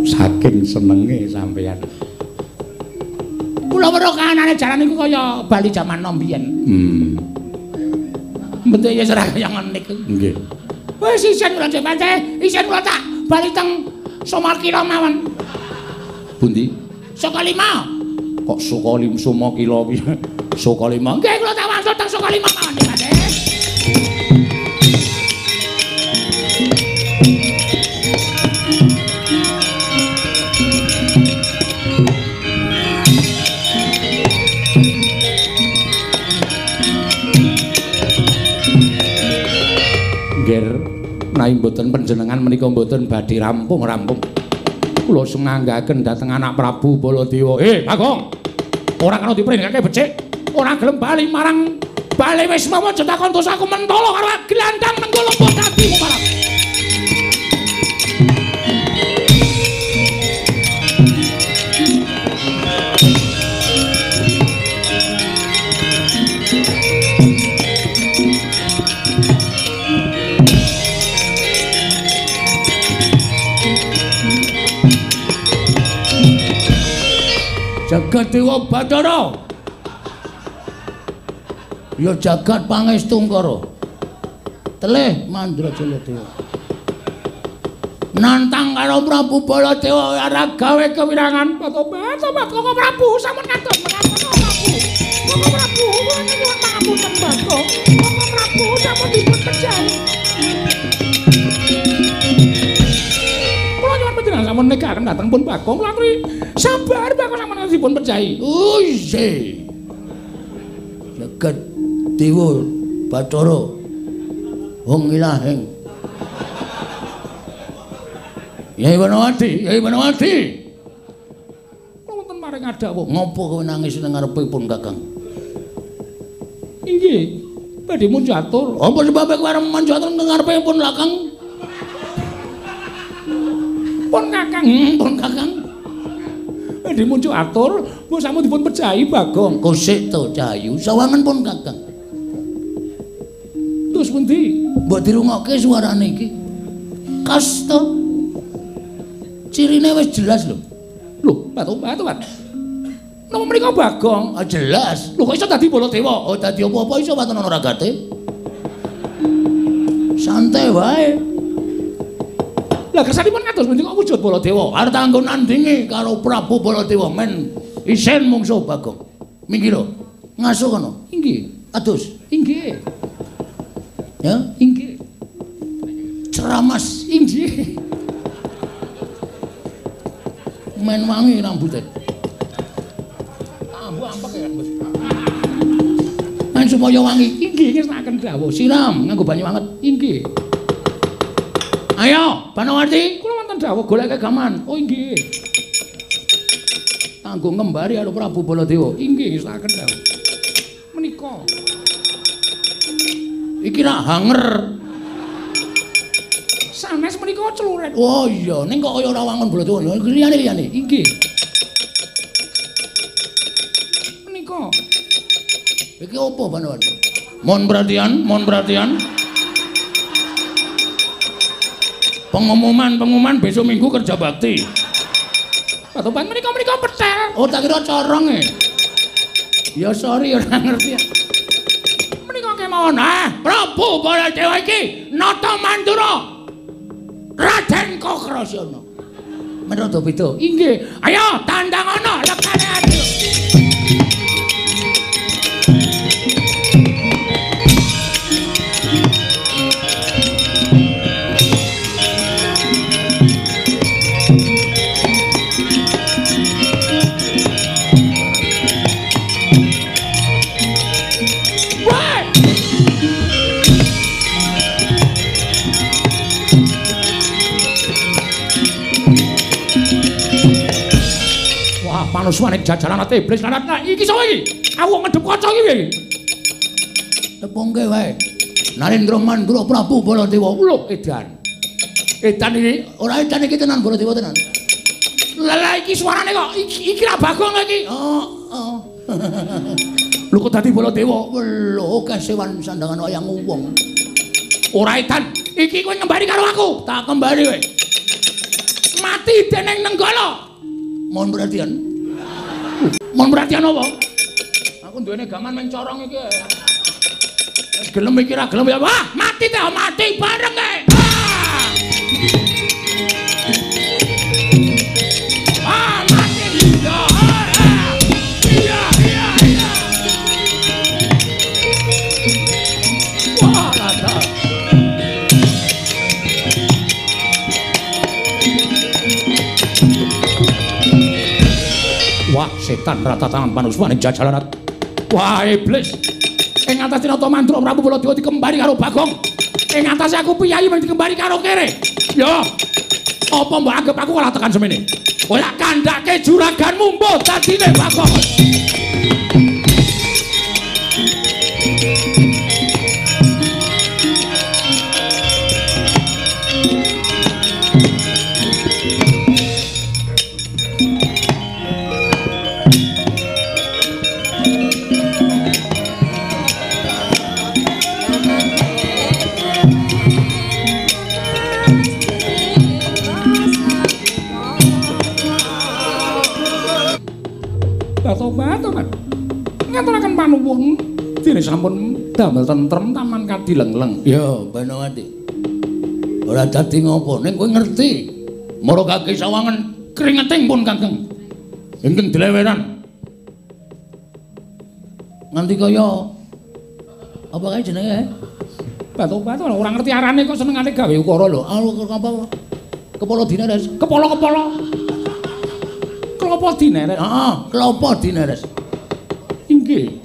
Saking senenge sampeyan. Kula weruh kahanane jaran niku kaya bali jaman nom biyen. Bentuke ya ora kaya ngono niku. Nggih. Wis isen kula Dik Pate, isen kula tak bali teng Sumakila mawon. Pundi? Sukalima. Kok Sukalima Sumakila piye? Sukalima. Nggih kula tak wangsul teng Sukalima mawon Dik Pate. Nggih, menawi mboten panjenengan menika mboten badhe rampung-rampung. Kula sumanggaken dhateng anak Prabu Baladewa. Bagong. Ora kena dipringgake becik, ora gelem bali marang bali wis mawa aja takon dosaku mentolo karo glandang nenggala dadi marang. Jagat Dewa Bathara. Ya jagat pangestu Ngkara. Telih Mandrajaya Dewa. Nantang karo Prabu Baladewa ora gawe kewirangan. Tobat Koko Prabu sampun kados menapa Prabu. Koko Prabu kula nyuwun pangapunten Bagong. Koko Prabu sampun dipun pejahi. Kula nyuwun panjenengan sampun nekaken dhateng pun Bagong kula aturi sabar Bagong sampun dipun pejahi. Oh isih. Jagat Dewa Bathara wong ilahing. Yai Wanawati, Yai Wanawati. Kula wonten maring adawuh. Ngopo kowe nangis nang ngarepipun Kakang? Inggih, badhe munjatur. Apa sebabe kowe arep munjatur nang ngarepipun Kakang? Pun Kakang, pun Kakang. Badhe munjatur, mbok sampun dipun pejahi Bagong. Kosik to Cahayu, sawangan pun Kakang. Terus pundi? Mbok dirungokke suarane iki. Kas to. Cirine wis jelas lho. Lho, batu-batu. Napa mriko Bagong? Ah jelas. Lho kok iso dadi Baladewa? Oh dadi apa-apa iso waton ana ragate. Santai wae. Lah kersanipun kados pundi kok wujud Baladewa? Arep tanggo nandingi karo Prabu Baladewa men isin mungsuh Bagong. Minggir lho. Ngaso kono. Inggih. Inggih. Adus. Inggih. Ya, inggih. Ceramas. Inggih. Men wangi rambute. Ambu ampek ya, Bos. Men supaya wangi. Inggih ngersakaken dawuh. Siram nganggo banyu anget. Inggih. Ayo, Banowati, kula wonten dawuh goleke gaman. Oh inggih. Kanggo ngembari karo Prabu Baladewa. Inggih ngersakaken dawuh. Menika. Iki rak hanger. Sanes menika celurit. Oh iya, ning kok kaya ora wangun Baladewa. Liyane-liyane. Inggih. Menika. Iki opo Banowati? Mohon perhatian, mohon perhatian. Pengumuman besok minggu kerja bakti. Patoban menika petel. Oh, tak kira corong e. Ya sorry ora ngerti. Menika kemawon. Prabu Baladewa iki nata mandura Raden Kokrasana. Men rada beda. Inggih. Ayo tandang ana lekane adu. Panuswane jajaran ate iblis lanat. Nah, iki sapa iki? Aku kok ngedep kaca iki piye iki? Tepungke wae. Narendra Mandura Prabu Baladewa. Lho, edan. Edan iki ora edan iki tenan Baladewa tenan. Lah iki suarane kok iki ra Bagong iki. Oh, oh. Lho kok dadi Baladewa? Lho, kesewan sandangan wayang wong. Ora edan. Iki kowe ngembari karo aku. Tak kembari kowe. Mati dening Nenggala. Mohon perhatian. Mohon perhatian apa? Aku duwene gaman meng corong iki. Wis gelem iki ra gelem ya. Wah, mati ta, mati bareng e. Ah, mati. Ya. Iya, iya, iya. Wah, rata. Wah, setan rata tangan panuswane jajalanat. Wah, iblis. Ing atase Nata Mandura Prabu Baladewa dikembari karo Bagong. Ing atase aku piyayi mung dikembari karo kere. Ya. Apa mbok anggap aku kalah tekan semene? Ora kandhake juraganmu mbuh dadine Bagong. Tobat-tobat. Ngaturaken panuwun dene sampun damel tentrem taman kadileng-leng. Ya, Banowati. Ora dadi ngopo ning kowe ngerti. Mara kaki sawangen kringeting pun Kakang. Ingkang dileweran. Nganti kaya apa kae jenenge? Batu-batu ora ngerti arane kok senengane gawe ukara lho. Apa? Kepala dineres. Kepala-kepala. Klopo dineres. Heeh, klopo dineres. Inggih.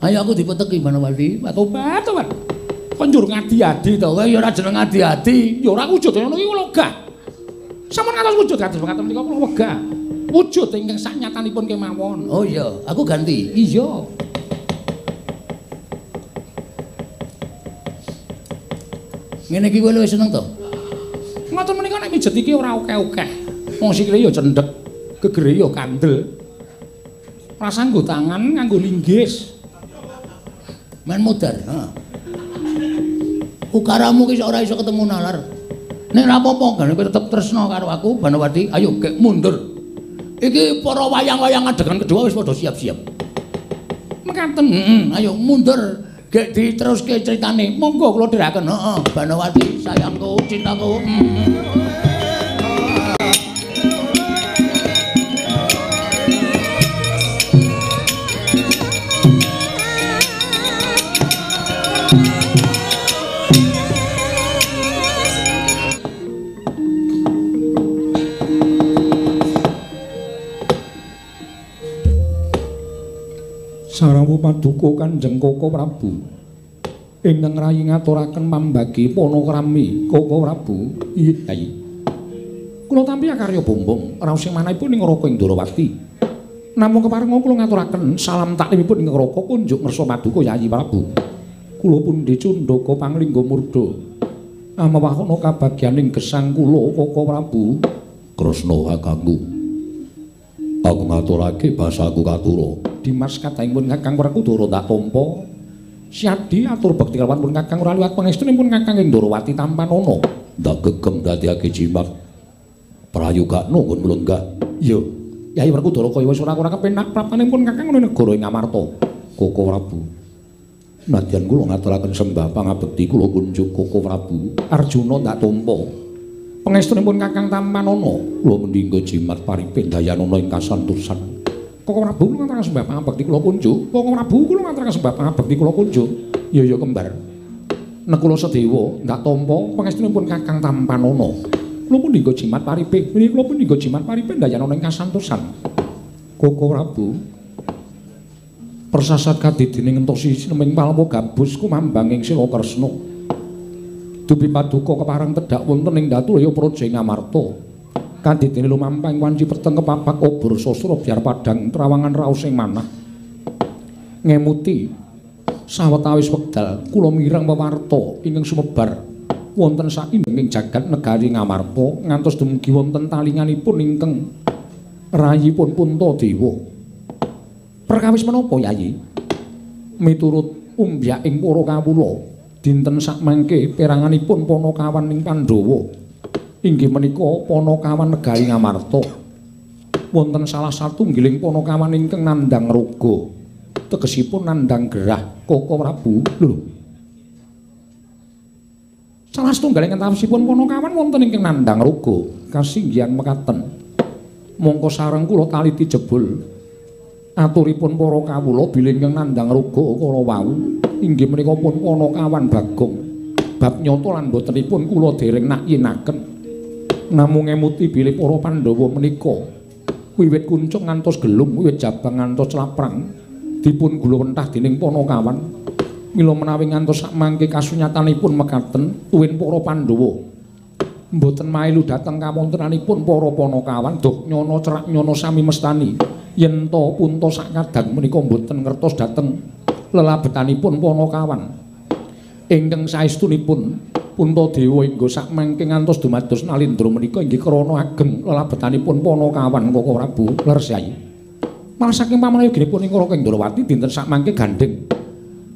Ayo aku dipeteki Banowati. Tobat, tobat. Kok njur ngadi-adi to? Kowe ya ora jeneng adi-adi. Ya ora wujud ngono iki kula wegah. Sampun ngantos wujud kados mekaten menika kula wegah. Wujud ingkang saknyatanipun kemawon. Oh iya, aku ganti. Iya. Ngene iki kowe luwih seneng to? Ngoten menika nek mijet iki ora akeh-akeh. Wong sikile ya cendhek, gegere ya kandel. Rasa nggo tangan nganggo linggis. Men modar, heeh. Ukaramu ki ora iso ketemu nalar. Nek ora apa-apa, gane kowe tetep tresna karo aku, Banowati. Ayo gek mundur. Iki para wayang-wayang adegan kedua wis padha siap-siap. Mekaten, heeh, ayo mundur. Gek diteruske critane. Monggo kula dherekaken. Heeh, Banowati, sayangku, cintaku. Sarawuh paduka Kanjeng Koko Prabu. Ingkang rayi ngaturaken pambagi panakrami Koko Prabu. Iya, Kyai. Kula tampi akarya bombong raos sing manahipun ing Raka Indrawati. Namung keparenga kula ngaturaken salam taklimipun ing Raka kunjuk ngersa paduka Yayi Prabu. Kula pundi cundaka panglingga murda. Amawahana kabagyaning gesang kula Koko Prabu. Kresna kakangku. Aku ngaturake basaku katura. Dimas kadangipun Kakang Werkudara tak tampa. Siadi atur bekti kalawan pun Kakang ora liwat pangestunipun Kakang Indrawati tampanana. Ndak gegem dadekake jimat. Prayogakno nggon mlenggah. Iya. Yayi Werkudara kaya wis ora kepenak praptanipun Kakang ana negara ing Amarta. Koko Prabu. Nadyan kula ngaturaken sembah pangabekti kula kunjuk Koko Prabu. Arjuna ndak tampa. Pangestunipun Kakang tampanana. Kula mendingga jimat paripe dayanana ing kasantosan. Koko Prabu kula ngaturaken sembah pangabekti kula kunjuk. Koko Prabu kula ngaturaken sembah pangabekti kula kunjuk. Ya ya kembar. Nekula Sedewa ndak tampa pangestunipun Kakang tampanana. Kula pun jimat paripe. Kula pun jimat paripe dayanana ing kasantosan. Koko Prabu persasat kadidine ngentosi sineming palma gabus kumambang ing Sila Kresna. Dupi paduka kepareng tedhak wonten ing Datulaya Praja ing Amarta. Kadidine lumampah ing wanci peteng kepapak obor sastra biar padhang trawangan raos ing manah. Ngemuti sawetawis wekdal kula mireng wewarta ingkang sumebar wonten saindenging jagat negari Ngamarta ngantos dumugi wonten talinganipun ingkang rayipun Puntadewa. Perkawis menapa Yayi? Miturut umbyaking para kawula dinten sakmangke peranganipun Panakawan ing Pandhawa inggih menika Panakawan negari Ngamarta. Wonten salah satunggiling Panakawan ingkang nandhang raga, tegesipun nandhang gerah Koko Prabu. Lho. Salah satunggaling kentawisipun Panakawan wonten ingkang nandhang raga kasinggihan mekaten. Mongko sareng kula taliti jebul aturipun para kawula bilih ingkang nandhang raga kala wau inggih menika pun Panakawan Bagong. Bab nyata lan botenipun kula dereng nakyinaken. Namung ngemuti bilih para Pandhawa menika wiwit kuncung ngantos gelung, wiwit jabang ngantos laprang dipun gulawentah dening Panakawan. Mila menawi ngantos sakmangke kasunyatanipun mekaten tuwin para Pandhawa mboten mailu dhateng kawontenanipun para Panakawan duh nyana cerak nyana sami mestani yen ta punta sakadang menika mboten ngertos dhateng lelabetanipun Panakawan. Ingkang saestunipun Puntadewa hingga sakmangke ngantos dumados Nalindra menika inggih krana ageng lelabetanipun Panakawan Koko Prabu. Leres Yai. Malah saking pamanayoginipun ing Raka Indrawati dinten sakmangke gandheng.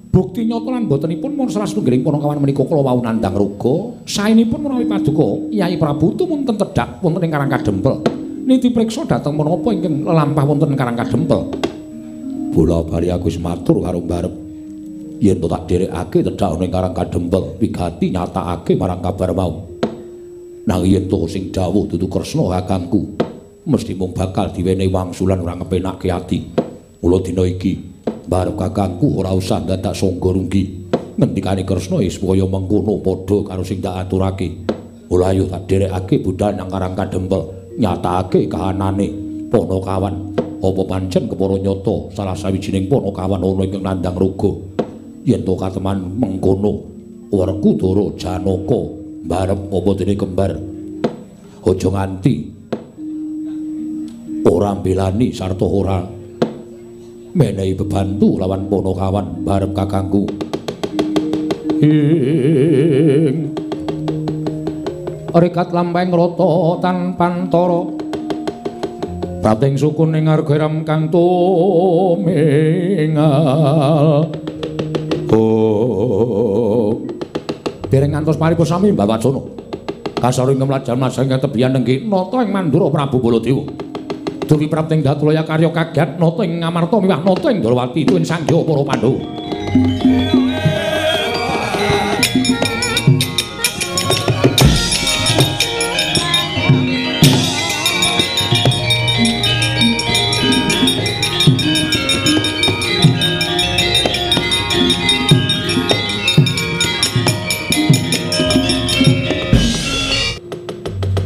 Bukti nyata lan botenipun mun salah satunggiling Panakawan menika kala wau nandhang raga, saenipun menawi paduka Yai Prabu tumunten tedhak wonten ing Karang Kadempel. Niti priksa dhateng menapa ingkang lelampah wonten Karang Kadempel. Bola bali aku wis matur karo mbarep. Yen to tak dherekake tedhak ning Karang Kadempel, wigati nyatakake marang kabar mau. Nanging yen to sing dawuh dudu Kresna kakangku, mesti mung bakal diwenehi wangsulan ora ngepenake ati. Mula dina iki mbarep kakangku ora usah dadak sangga runggi. Ngendikane Kresna wis kaya mengkono padha karo sing tak aturake. Mula ayo tak dherekake budhal nang Karang Kadempel, nyatakake kahanane Panakawan. Apa pancen kepara nyata salah sawijining Panakawan ana ingkang nandhang raga? Yen to kateman mengkono, Werkudara Janaka mbarep apa dene kembar. Aja nganti ora mbelani sarta ora menehi bebantu lawan Panakawan mbarep kakangku. Ing rekat lampahing rata tanpantara prapting sukun ing arga kang tumingal. Oh. Dereng ngantos paripun sami Mbah Wacana. Kasaro ing mlajar-mlajar ing tebihan nenggi nata ing Mandura Prabu Baladewa. Dewi prapting Datulaya karya kaget nata ing Ngamarta miwah nata ing Ndrawati tuwin sangya para Pandhawa.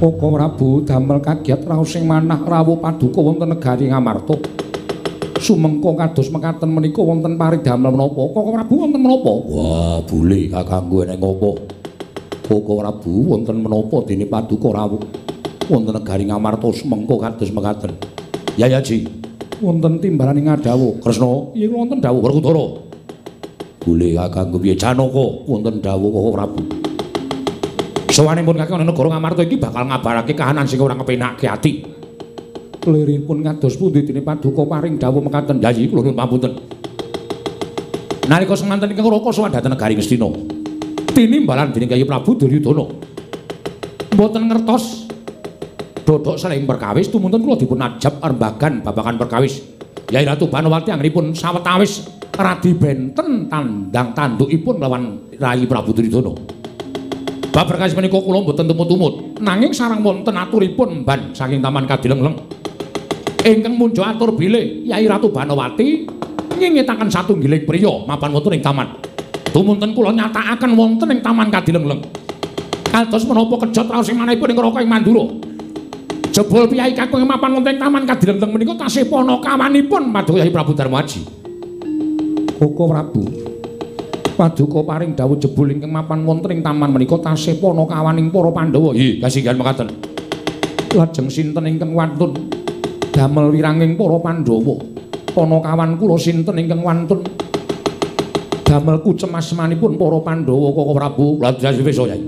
Koko Prabu damel kagiat raos sing manah rawuh paduka wonten negari Ngamarta. Sumengko kados mekaten menika wonten paridamel menapa? Koko Prabu wonten menapa? Wah, bule kakangku eneng apa? Koko Prabu wonten menapa dene paduka rawuh wonten negari Ngamarta sumengko kados mekaten. Yayaji, wonten timbalan ing dawuh. Kresna, iya wonten dawuh. Werkudara. Bule kakangku piye? Janaka, wonten dawuh Koko Prabu. Sowanipun kakang negara Ngamarta iki bakal ngabarake kahanan sing ora kepenake ati. Liripun kados pundi dene paduka paring dawuh mekaten? Yayi, kula nuwun pamunten. Nalika semanten ingkang Raka sowan dhateng negari Ngastina. Tinimbalan dening Kyai Prabu Duryudana. Mboten ngertos dodok saling perkawis tumunten kula dipun ajab rembagan babagan perkawis. Yai Ratu Banowati anggenipun sawetawis radi benten tandang tandukipun lawan Rayi Prabu Duryudana. Bab perkawis menika kula mboten tumut-tumut, nanging sareng wonten aturipun mban saking Taman Kadilengleng. Ingkang munjo atur bilih Yai Ratu Banowati nyingitaken satunggiling priya mapan wonten ing taman. Tumunten kula nyatakaken wonten ing Taman Kadilengleng. Kados menapa kejot raos ing manahipun ing Raka ing Mandura. Jebul piyai kakung mapan wonten ing Taman Kadilengleng menika tasih panakawanipun Paduka Yai Prabu Darmaji. Koko Prabu, paduka paring dawuh jebul ingkang mapan wonten ing taman menika tasih panakawaning para Pandhawa. Nggih, kasinggihan mekaten. Lajeng sinten ingkang wantun damel wiranging para Pandhawa? Panakawan kula sinten ingkang wantun damel kucemasmanipun para Pandhawa Koko Prabu? Lajeng wis Yai.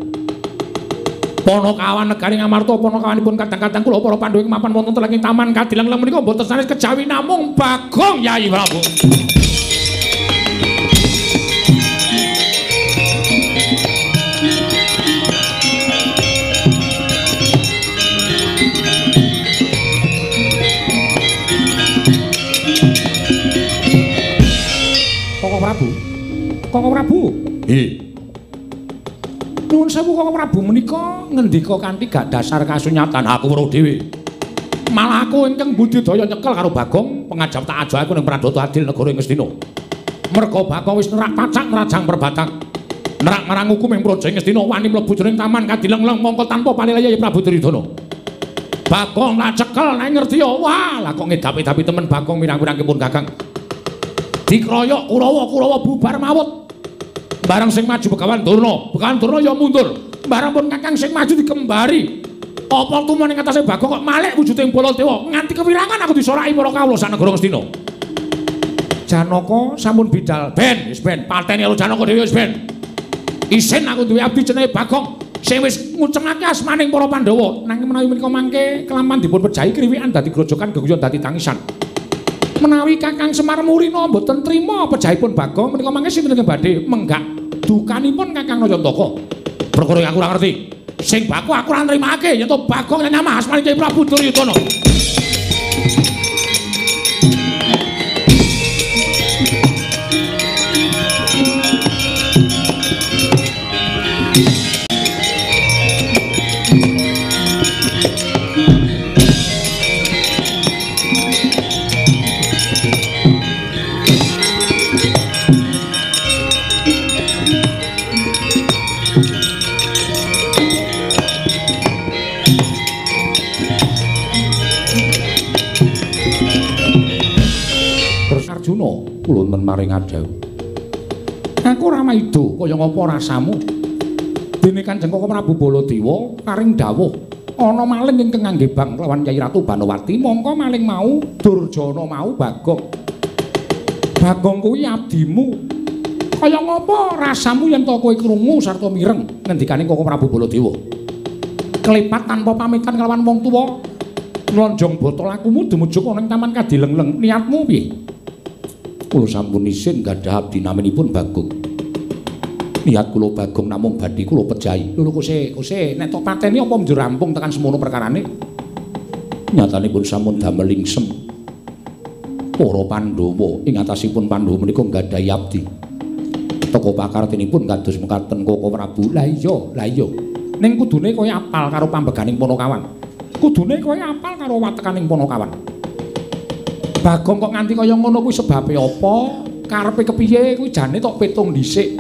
Panakawan negari Ngamarta panakawanipun kadang-kadang kula para Pandhawa ing mapan wonten ing Taman Kadilengleng menika mboten sanes kejawi namung Bagong Yai Prabu. Koko Prabu. Koko Prabu. Nggih. Nuwun sewu Koko Prabu menika ngendika kanthi gak dasar kasunyatan. Aku weruh dhewe. Malah aku ingkang budidaya nyekel karo Bagong pengajap tak ajo aku ning Pradata Adil negara ing Ngastina. Merga Bagong wis nerak pacak nrajang perbatang. Nerak marang hukum ing praja Ngastina wani mlebu jroning Taman Kadilengleng mongko tanpa palilaya Prabu Duryudana. Bagong tak cekel nek ngerti ya wah lah kok ngedapi-dapi temen Bagong mirang-mirangipun Kakang. Dikroyok Kurawa-Kurawa bubar mawut. Barang sing maju Begawan Durna, Begawan Durna ya mundur. Barang pun Kakang sing maju dikembari. Apa tumon ing atase Bagong kok malik wujude ing Baladewa nganti kewirangan aku disoraki para kawula sak negara Ngastina. Janaka sampun bidal ben wis ben pateni karo Janaka dhewe wis ben. Isin aku duwe abdi jenenge Bagong sing wis ngucengake asmaning para Pandhawa. Nanging menawi menika mangke kelampan dipun pejahi kriwikan dadi grojogan geguyon dadi tangisan. Menawi Kakang Semar Murina mboten trima pejahipun Bagong menika mangke sinten ingkang badhe menggak dukanipun Kakang Nayantaka. Perkara aku ora ngerti. Sing baku aku ora nrimake yen to Bagong nyamah asmane Kyai Prabu Duryudana. Arjuna kula wonten maring adhawuh. Aku ora maido kaya ngapa rasamu. Dene Kanjeng Koko Prabu Baladewa paring dawuh ana maling ingkang ngangge bang lawan Kyai Ratu Banowati, mongko maling mau Durjana mau Bagong. Bagong kuwi abdimu. Kaya ngapa rasamu yen to kowe krungu sarta mireng ngendikane Koko Prabu Baladewa. Klepat tanpa pamitan kelawan wong tuwa, nlonjong botol akumu dumuju ana ing Taman Kadilengleng. Niatmu piye? Kula sampun isin gadah abdi naminipun Bagong. Niat kula Bagong namung badhe kula pejahi. Lho kose, kose nek tok pateni apa njur rampung tekan semono perkarane? Nyatanipun sampun damel lingsem. Para Pandhawa ing atasipun Pandhawa menika nggadahi abdi. Teka pakartinipun kados mekaten Koko Prabu. Lah iya, lah iya. Ning kudune kowe apal karo pambeganing Panakawan. Kudune kowe apal karo watekaning Panakawan. Bagong kok nganti kaya ngono kuwi sebabe apa? Karepe kepiye kuwi jane tok pitung dhisik.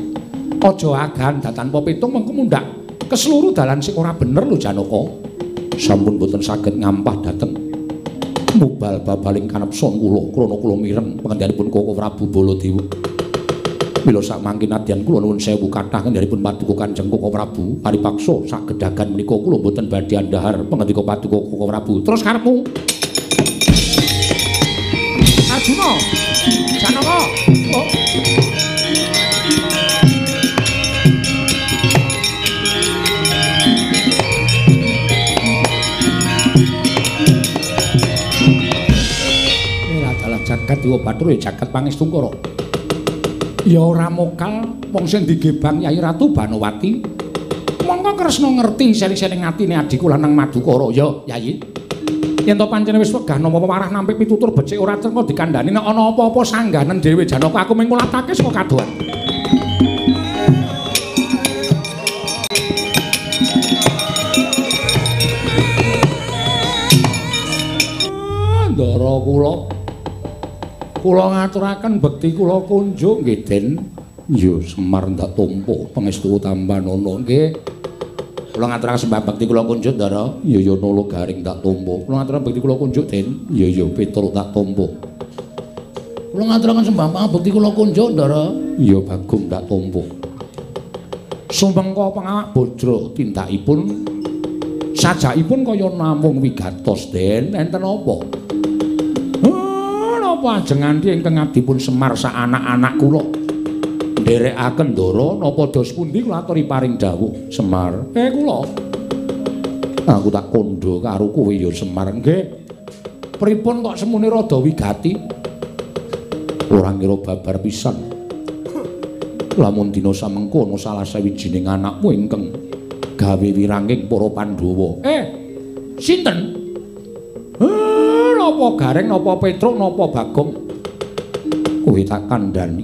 Aja agan tanpa pitung mengko mundhak keseluruh dalan sing ora bener lho Janaka. Sampun boten saged ngampah dhateng Mubal babaling kanepson kula krana kula mireng pangendhanipun Koko Prabu Baladewa. Mila sakmangke nadyan kula nuwun sewu kathah ngendhanipun paduka Kanjeng Koko Prabu paripaksa sagedagan menika kula mboten badhe andhahar pangendika paduka Koko Prabu. Terus karepmu? Arjuna. Janaka. Oh. Jagat Dewa Bathara ya jagat Pangestungkara. Ya ora mokal wong sing digebang Yai Ratu Banowati. Mongko Kresna ngerti seri-seri atine adhiku lanang Madukara. Ya, Yai. Yen to pancen wis wegah nampa pewarah nampik pitutur becik ora trengko dikandhani nek ana apa-apa sangganen dhewe Janaka aku mung ngulatake saka kadohan. Ndara kula kula ngaturaken bekti kula kunjuk nggih Den. Ya Semar ndak tampa pangestu tampanana nggih. Kula ngaturaken sembah bekti kula kunjuk Ndara. Ya ya Nala Garing ndak tampa. Kula ngaturaken bekti kula kunjuk Den. Ya ya Petruk tak tampa. Kula ngaturaken sembah bekti kula kunjuk Ndara. Ya Bagong ndak tampa. Sumengko pangawak bajra tindakipun sajakipun kaya namung wigatos Den. Enten apa? Napa ajeng nganti ingkang abdipun Semar sak anak-anak kula nderekaken ndara napa dos pundi kula aturi paring dawuh Semar. Kula aku tak kandha karo kowe ya Semar. Nggih. Pripun kok semune rada wigati? Ora ngira babar pisan. Lamun dina samengko ana salah sawijining anakmu ingkang gawe wiranging para Pandhawa. Sinten? Napa Gareng, napa Petruk, napa Bagong? Kowe tak kandhani,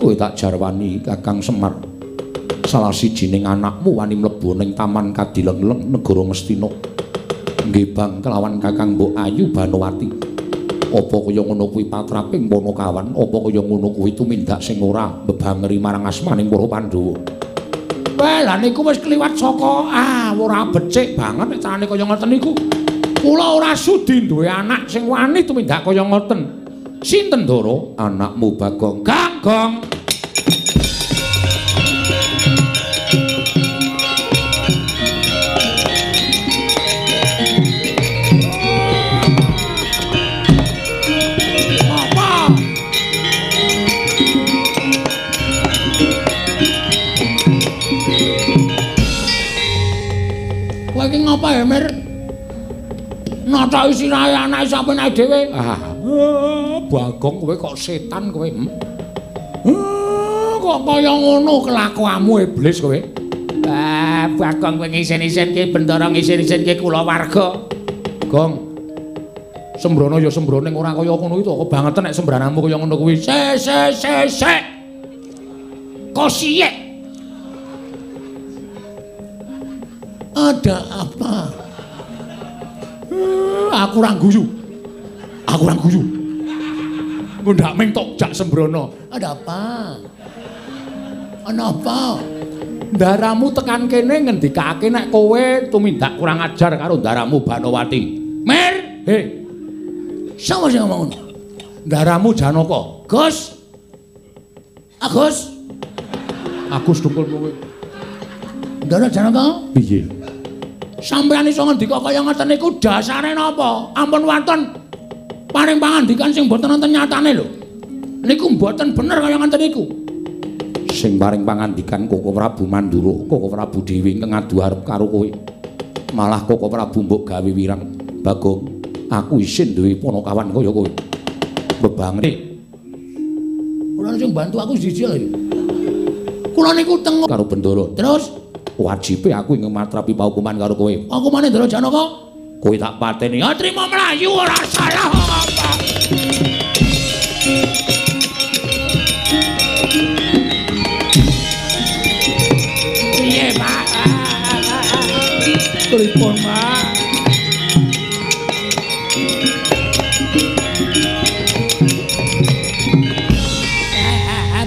kowe tak jarwani Kakang Semar. Salah sijining anakmu wani mlebu ning Taman Kadilengleng negara Ngastina. Nggih bang kelawan Kakang Mbok Ayu Banowati. Apa kaya ngono kuwi patraping Panakawan? Apa kaya ngono kuwi tumindak sing ora mbebangeri marang asmaning para Pandhawa? Wah, lha niku wis kliwat saka ora becik banget nek carane kaya ngoten niku. Kula ora sudi duwe anak sing wani tumindak kaya ngoten. Sinten Ndara? Anakmu Bagong. Ganggong. Apa? Kowe iki ngapa ya, Mir? Nataki sirahe anake sampeyan dhewe. Bagong kowe kok setan kowe. Kok kaya ngono kelakuanmu iblis kowe. Bagong kowe ngisen-isenke bendara ngisen-isenke kulawarga. Gong. Sembrono ya sembrono ning ora kaya ngono iki to. Kebangetan nek sembrananmu kaya ngono kuwi. Se se se se. Kosiyek. Ada apa? Aku ora guyu. Aku ora guyu. Ngundak ming tok jak sembrono. Ada apa? Ana apa? Ndaramu tekan kene ngendikake nek kowe tumindak kurang ajar karo ndaramu Banowati. Mir, he. Sapa sing ngomong ngono? Ndaramu Janaka. Gus. Agus. Agus dukul kowe. Ndara Janaka? Piye? Sampeyan iso ngendika kaya ngoten niku dasare napa? Ampun wonten paring pangandikan sing mboten wonten nyatane lho. Niku mboten bener kaya ngoten niku. Sing paring pangandikan Koko Prabu Mandura, Koko Prabu dhewe ingkang adu arep karo kowe. Malah Koko Prabu mbok gawe wirang. Bagong, aku isin duwe panakawan kaya kowe. Bebangene. Kula sing bantu aku siji lho. Kula niku teng karo Bendara. Terus wajibe aku ing matrapi paukuman karo kowe. Hukumane Ndara Janaka? Kowe tak pateni. Ya trimo mlayu ora salah apa. Piye, Pak? Pripun, Pak?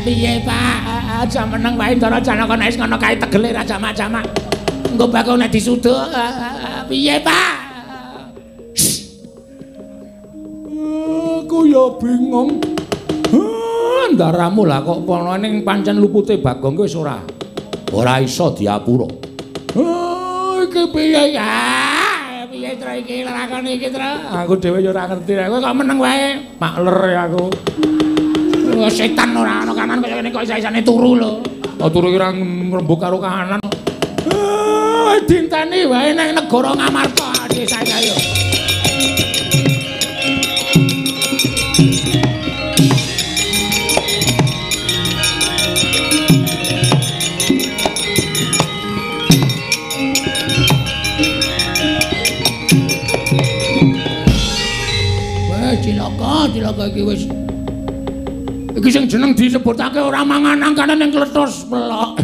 Piye, Pak? Aja meneng wae Ndara Janaka nek wis ngono kae tegele ra jamak-jamak. Engko bakal nek disuduk. Piye, Pak? bingung. Ndaramu lah kok ana ning pancen lupute Bagong ki wis ora. Ora iso diapura. Iki piye ya? Piye tra iki lakon iki tra? Aku dhewe ya ora ngerti. Kowe kok meneng wae? Makler ya aku. Setan ora ana kanan kaya ngene kok isa-isane turu lho. Oh turu ki ora ngrembug karo kahanan. Dinteni wae nang negara Ngamarta desa ayo. Wah, cilaka, cilaka iki wis. Iki sing jeneng disebutake ora mangan angkane ning kletus pelok.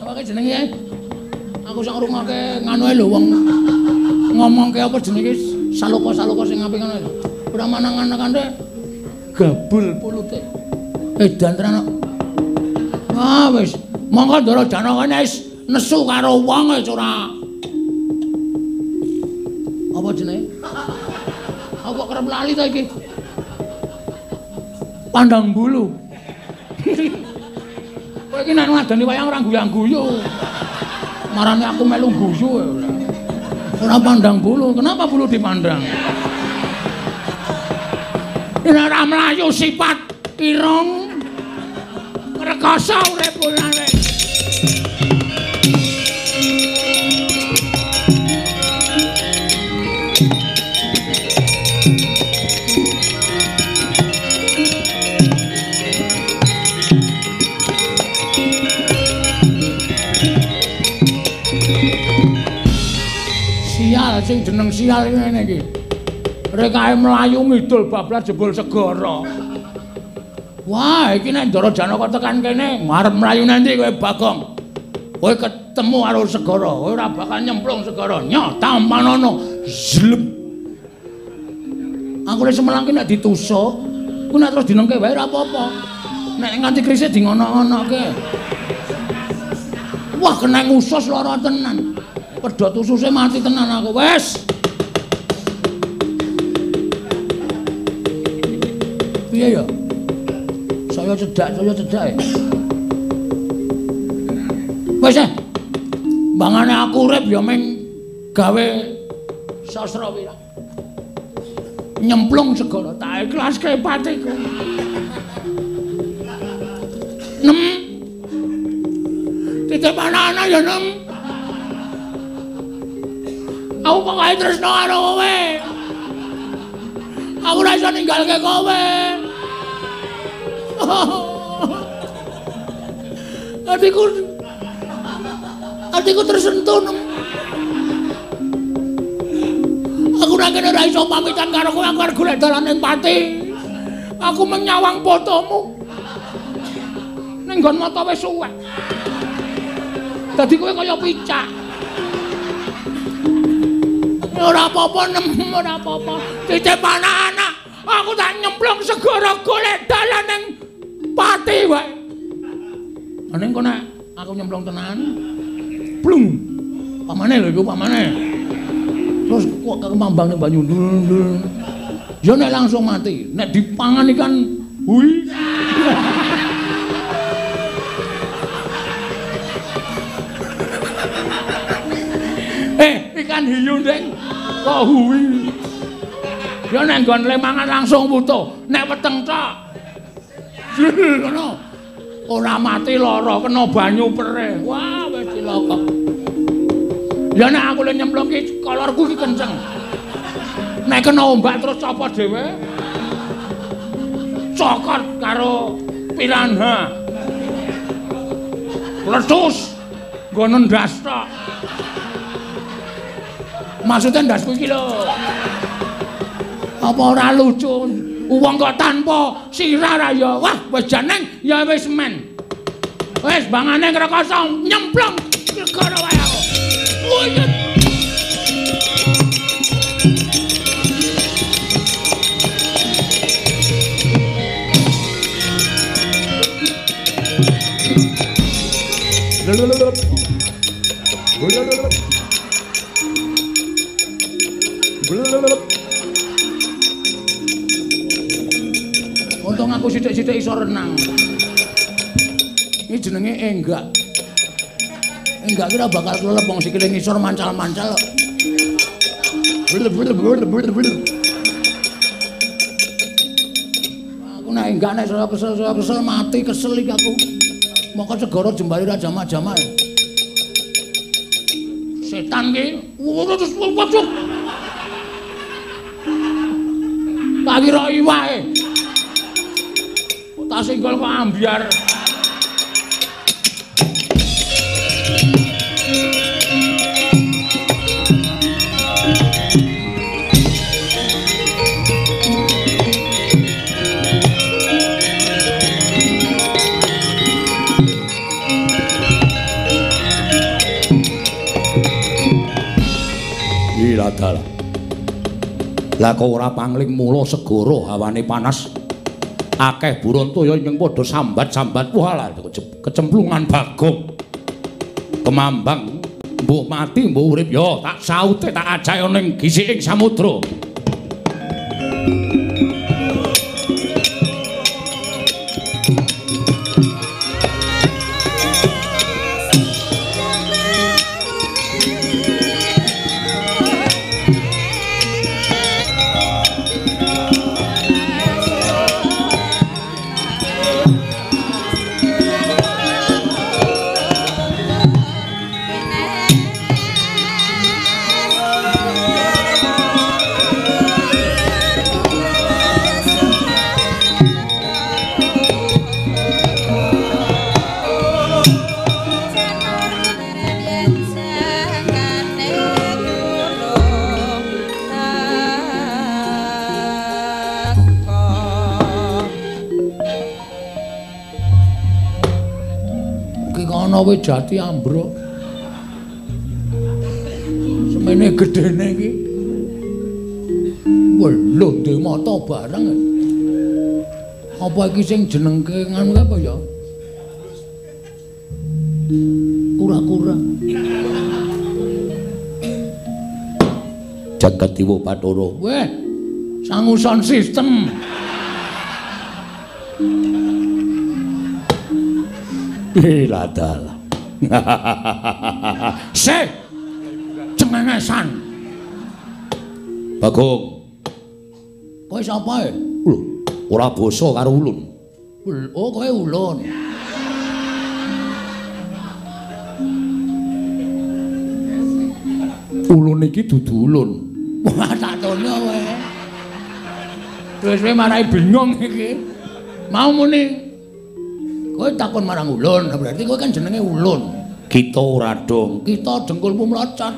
Apa jenenge? Aku sak ngrungokke nganu ae lho wong ngomongke apa jenenge saloka-saloka sing apik ngono lho. Ora manang-manang gabul pulute. Edan tenan kok. Ah wis, monggo Ndara Janaka wis nesu karo wong wis ora. Apa jenenge? Aku kok kerep lali to iki. Pandang bulu. Kowe iki nek ngadani wayang ora guyang-guyu. Marane aku melu guyu. Ora pandang bulu. Kenapa bulu dipandang? Nek ora mlayu sifat irung rekoso urip ulane. Sial sing jeneng sial ngene iki. Rekae mlayu ngidul bablas jebul segara. Wah, iki nek Ndara Janaka tekan kene, arep mlayu nanti kowe Bagong. Kowe ketemu karo segara, kowe ora bakal nyemplung segara. Nyoh, tampanono. Zlem. Aku lek semelang ki nek ditusuk, ku nek terus dinengke wae ora apa-apa. Nek nganti krise di ngono-ngonoke. Wah, kena usus lara tenan. Pedhot ususe mati tenan aku. Wes. Piye ya? Saya cedak ya. Wes eh. Mbangane aku urip ya ming gawe sastra wirang. Nyemplung segara tak ikhlaske patiku. Nem. Titip anak-anak ya, Nem. Aku pokoke tresno karo kowe. Aku ora iso ninggalke kowe. Atiku tersentuh, Nem. Aku nang kene ora iso pamitan karo kowe, aku arep golek dalan ning pati. Aku menyawang fotomu. Ning nggon mata wis suwek. Dadi kowe kaya picak. Ora apa-apa, Nem, ora apa-apa. Titip anak-anak, aku tak nyemplung segara golek dalan ning pati wae. Ning kok nek aku nyemplung tenan. Blung. Pamane lho iku pamane. Terus kok kemambang ning banyu. Ya nek langsung mati, nek dipangan ikan hui. Ikan hiu ndeng kok huwi. Ya nek nggon le mangan langsung wutuh, nek weteng tok. Ngono. Ora mati lara kena banyu perih. Wah, wis cilaka. Ya nek aku le nyemplung ki kolorku ki kenceng. Nek kena ombak terus copot dhewe. Cokot karo piranha. Letus nggon ndas tok. Maksudnya ndasku iki lho. Apa ora lucu? Wong kok tanpa sirah ra ya. Wah, wis jeneng ya wis men. Wis bangane ngrekoso nyemplung segara wae aku. Uyut. Sithik-sithik iso renang. Iki jenenge enggak. Enggak kira bakal kelelep wong sikile ngisor mancal-mancal. Aku nek enggak nek saya kesel mati kesel iki aku. Moko segara jembare ra jamak-jamak. Setan ki. Tak kira iwake. Kok tak singgol kok ambyar. Dalah. Lah kok ora pangling mula segara hawane panas. Akeh burontaya ingkang padha sambat-sambat. Walah kecemplungan Bagong. Kemambang mbuh mati mbuh urip ya tak saute tak ajake ning gisiking samudra. Wis jati ambruk. Semene gedene iki. Lho ndek mata bareng. Apa iki sing jenengke nganu apa ya? Kura-kura. Jagat Dewa Bathara. Weh, sangu sound system. Dalah. Sih. Cengengesan. Bagong. Kowe sapa e? Lho, ora basa karo ulun. Oh, kowe ulun. Ulun iki dudu ulun. Wah, tak tono kowe. Wis kowe marai bingung iki. Mau muni kowe takon marang ulun, berarti kowe kan jenenge ulun. Kita ora dong. Kita dengkulmu mlocot.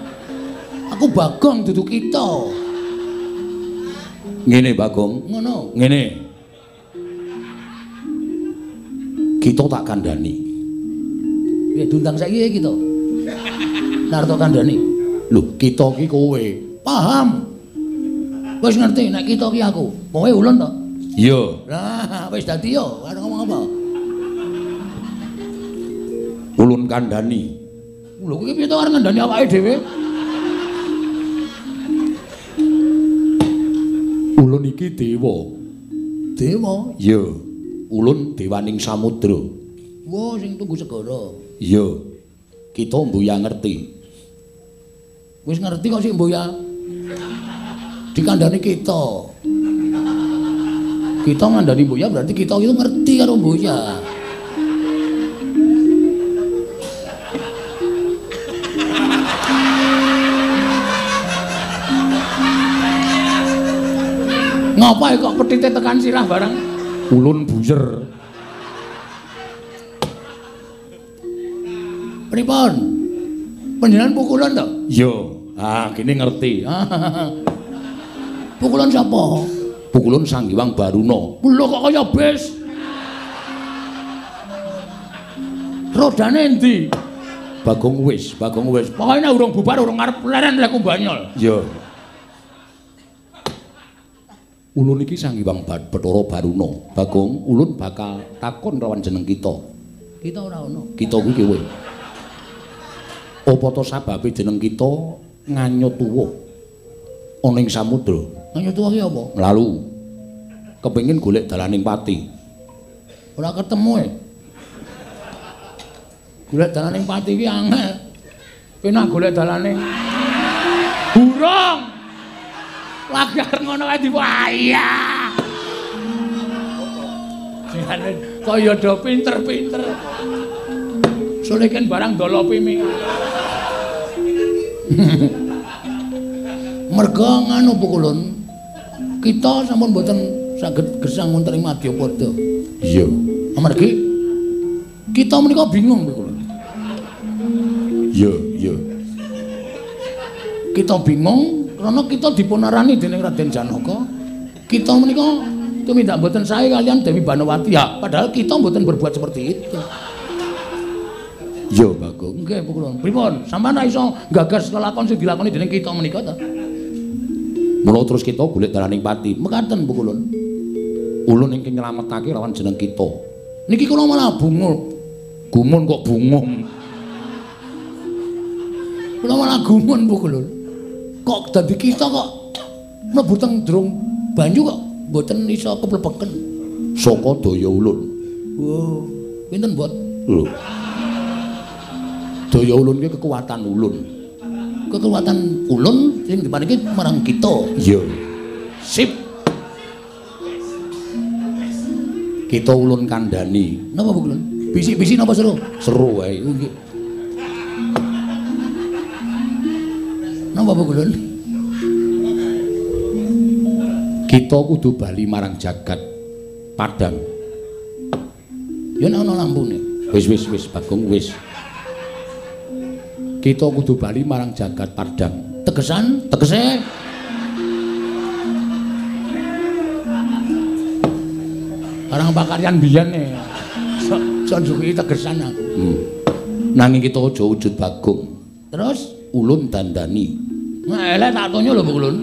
Aku Bagong dudu kita. Ngene Bagong. Ngono. Ngene. Kita tak kandhani. Piye diundang saiki kita? Narto kandhani. Lho, kita ki kowe. Paham. Wis ngerti nek kita ki aku. Kowe ulun to? Iya. Lah, wis dadi yo, arep ngomong apa? Ulun kandhani. Lho, kowe piye to arep ngandhani awake dhewe? Ulun iki dewa. Dewa? Iya. Ulun dewaning samudra. Wah, sing tunggu segara. Iya. Kita mbuya ngerti. Wis ngerti kok sik mbuya. Dikandhani kita. Kita ngandhani mbuya berarti kita itu ngerti karo mbuya. Ngapa kok petite tekan sirah barang? Ulun buyer. Pripun? Panjenengan pukulan to? Iya. Ah, kene ngerti. Pukulan sapa? Pukulan Sang Hyang Baruna. Lho kok kaya bis. Rodane endi? Bagong wis, Bagong wis. Pokoke nek urung bubar urung arep leren lek banyol. Iya. Ulun iki Sang Hyang Bathara Baruna. Bagong, ulun bakal takon lawan jeneng kita. Kita ora ono. Kita kuwi kowe. Apa to sababe jeneng kita nganyut tuwa ana ing samudra? Nganyut tuwa ki apa? Lalu kepengin golek dalaning pati. Ora ketemu e. Golek dalaning pati iki angel. Penak golek dalane burung. Lagi arep ngono kae diwayah. Kaya do pinter-pinter. Suliken barang dolopi mi. Merga nganu Pukulun, kita sampun mboten saged gesang wonten ing Madyapada. Iya. Amargi kita menika bingung Pukulun. Iya, iya. Kita bingung karena kita dipunarani dening Raden Janaka. Kita menika tumindak mboten sae kalian Dewi Banowati ya, padahal kita mboten berbuat seperti itu. Iya, Bagong. Nggih, Pukulun. Pripun? Sampeyan ra iso gagas lelakon sing dilakoni dening kita menika ta? Mula terus kita golek dalaning pati. Mekaten Pukulun. Ulun ingkang nyelametake lawan jeneng kita. Niki kula malah bungung. Gumun kok bungung. Kula malah gumun Pukulun. Kok dadi kita kok mlebu teng jero banyu kok mboten iso keplepeken. Saka daya ulun. Oh, pinten, Bot? Lho. Daya ulun ki kekuatan ulun. Kekuatan ulun sing diparingi marang kita. Iya. Sip. Kita ulun kandhani. Napa Pukulun? Bisik-bisik napa seru? Seru wae. Nggih. Napa Pukulun? Kita kudu bali marang jagat padang. Ya nek ana lampune. Wis wis wis Bagong wis. Kita kudu bali marang jagat padang. Tegesan, tegese. Barang pakaryan biyen e. Sok njuki tegesan aku. Nanging kita aja wujud Bagong. Terus ulun dandani. Nah, elek tak tonyo lho Pukulun.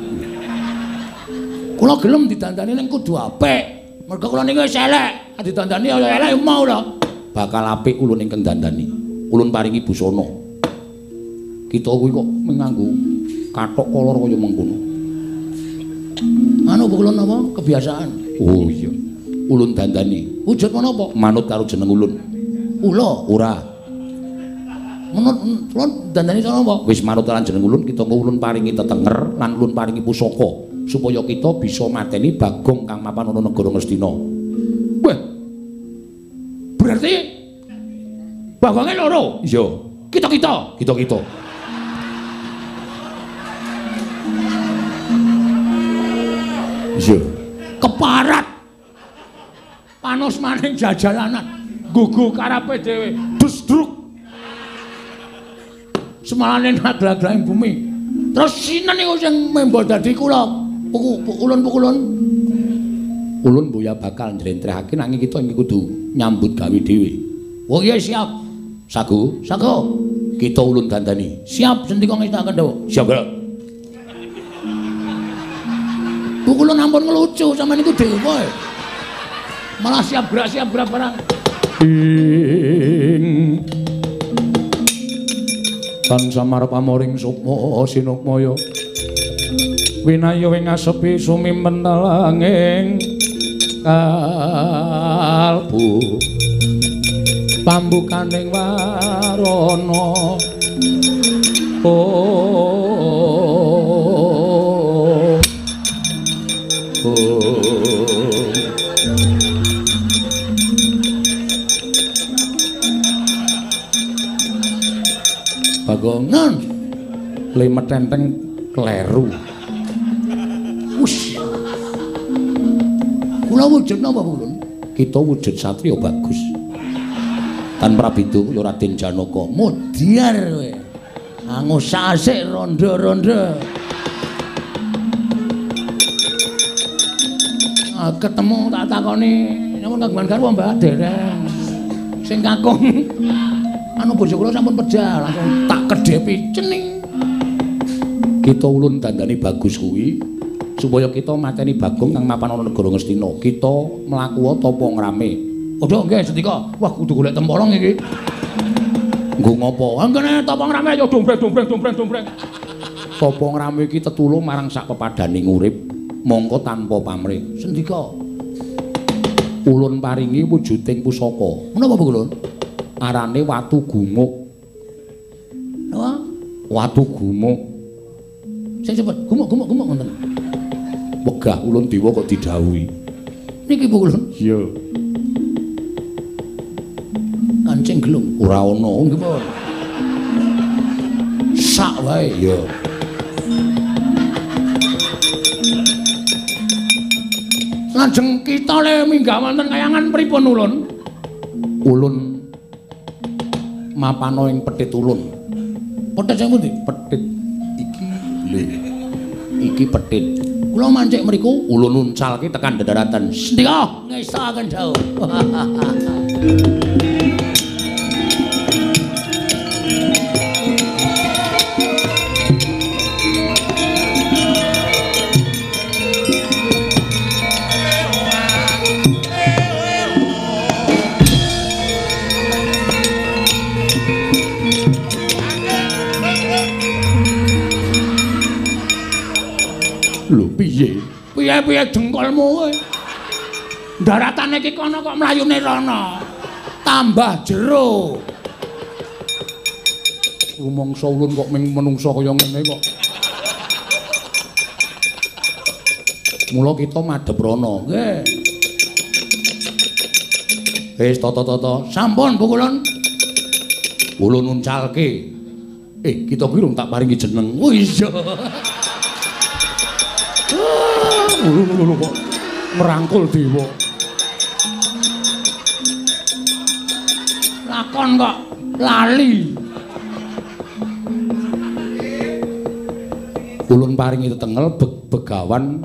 Kula gelem didandani ning kudu apik. Mergo kula niki wis elek, didandani elek mau lho. Bakal apik ulun ingkang dandani. Ulun paringi busana. Kita kuwi kok nganggo kathok kolor kaya mengkono. Anu Pukulun apa? Kebiasaan. Oh iya. Ulun dandani. Wujud menapa? Manut karo jeneng ulun. Ula? Ora. Menurut ulun dandani cara apa? Wis manut lan jeneng ulun, kita ulun paringi tetenger lan ulun paringi pusaka supaya kita bisa mateni Bagong kang mapan ana negara Ngastina. Wah. Berarti Bagonge loro? Iya. Kita-kita. Kita-kita. Iya. Keparat. Panos maning jajalanan. Gugu karepe dhewe. Desdruk. Semalane naglag-glaging bumi. Terus sinten niku sing membo dadi kula? Ulun-pukulun. Ulun boya bakal njlentrehake nanging kita iki kudu nyambut gawe dhewe. Oh iya siap. Sago, sago. Kita ulun dandani. Siap sendika ngestakaken dawuh. Siap, Bro. Pukulun ampun ngelucu sampeyan niku dewa. Malah siap gerak barang. Ing tan samar pamoring sukma sinukmaya winaya ing asepi sumimpen talanging kalbu pambukaning warana oh, oh. Bagongan limetenteng kleru. Wus. Kula wujud napa Pukulun? Kita wujud satriya bagus. Tan prabida ya Raden Janaka. Mudyar kowe. Angus asik rondo-rondo. Ketemu tak takoni nyuwun kagungan garwa Mbah dereng. Sing kakung anu bojo kula sampun pejah langsung tak kedhepi cening. Kita ulun dandani bagus kuwi supaya kita mateni Bagong kang mapan ana negara Ngastina. Kita mlaku tapa ngrame. Aduh nggih sendika. Wah kudu golek tempolong iki. Nggo ngopo? Anggene tapa ngrame ya dombreng dombreng dombreng dombreng. Tapa ngrame iki tetulung marang sak pepadaning urip mongko tanpa pamrih. Sendika. Ulun paringi wujuding pusaka. Menapa Bu Ulun? Arane watu gumuk. Napa? Watu gumuk. Sing cepet, gumuk-gumuk-gumuk ngoten. Wegah ulun dewa kok didhawuhi. Niki Bu Ulun? Iya. Kancing gelung ora ana nggih pun. Sak wae. Iya. Lajeng kita le minggah wonten kayangan pripun ulun? Ulun mapano ing petit ulun. Petit sing pundi? Petit iki lho. Iki petit. Kula mancik mriku ulun uncalke tekan dedaratan. Sendika ngestokaken dawuh. Lho piye? Piye-piye jengkolmu kowe? Daratane iki kono kok mlayune rono. Tambah jero. Rumangsa ulun kok ming menungsa kaya ngene kok. Mula kita madhep rono. Nggih. Wis tata-tata. Sampun Bu Kulun. Ulun uncalke. Kita kuwi rung tak paringi jeneng. Oh iya. Lho kok merangkul dewa. Lakon kok lali. Ulun paringi tetengel begawan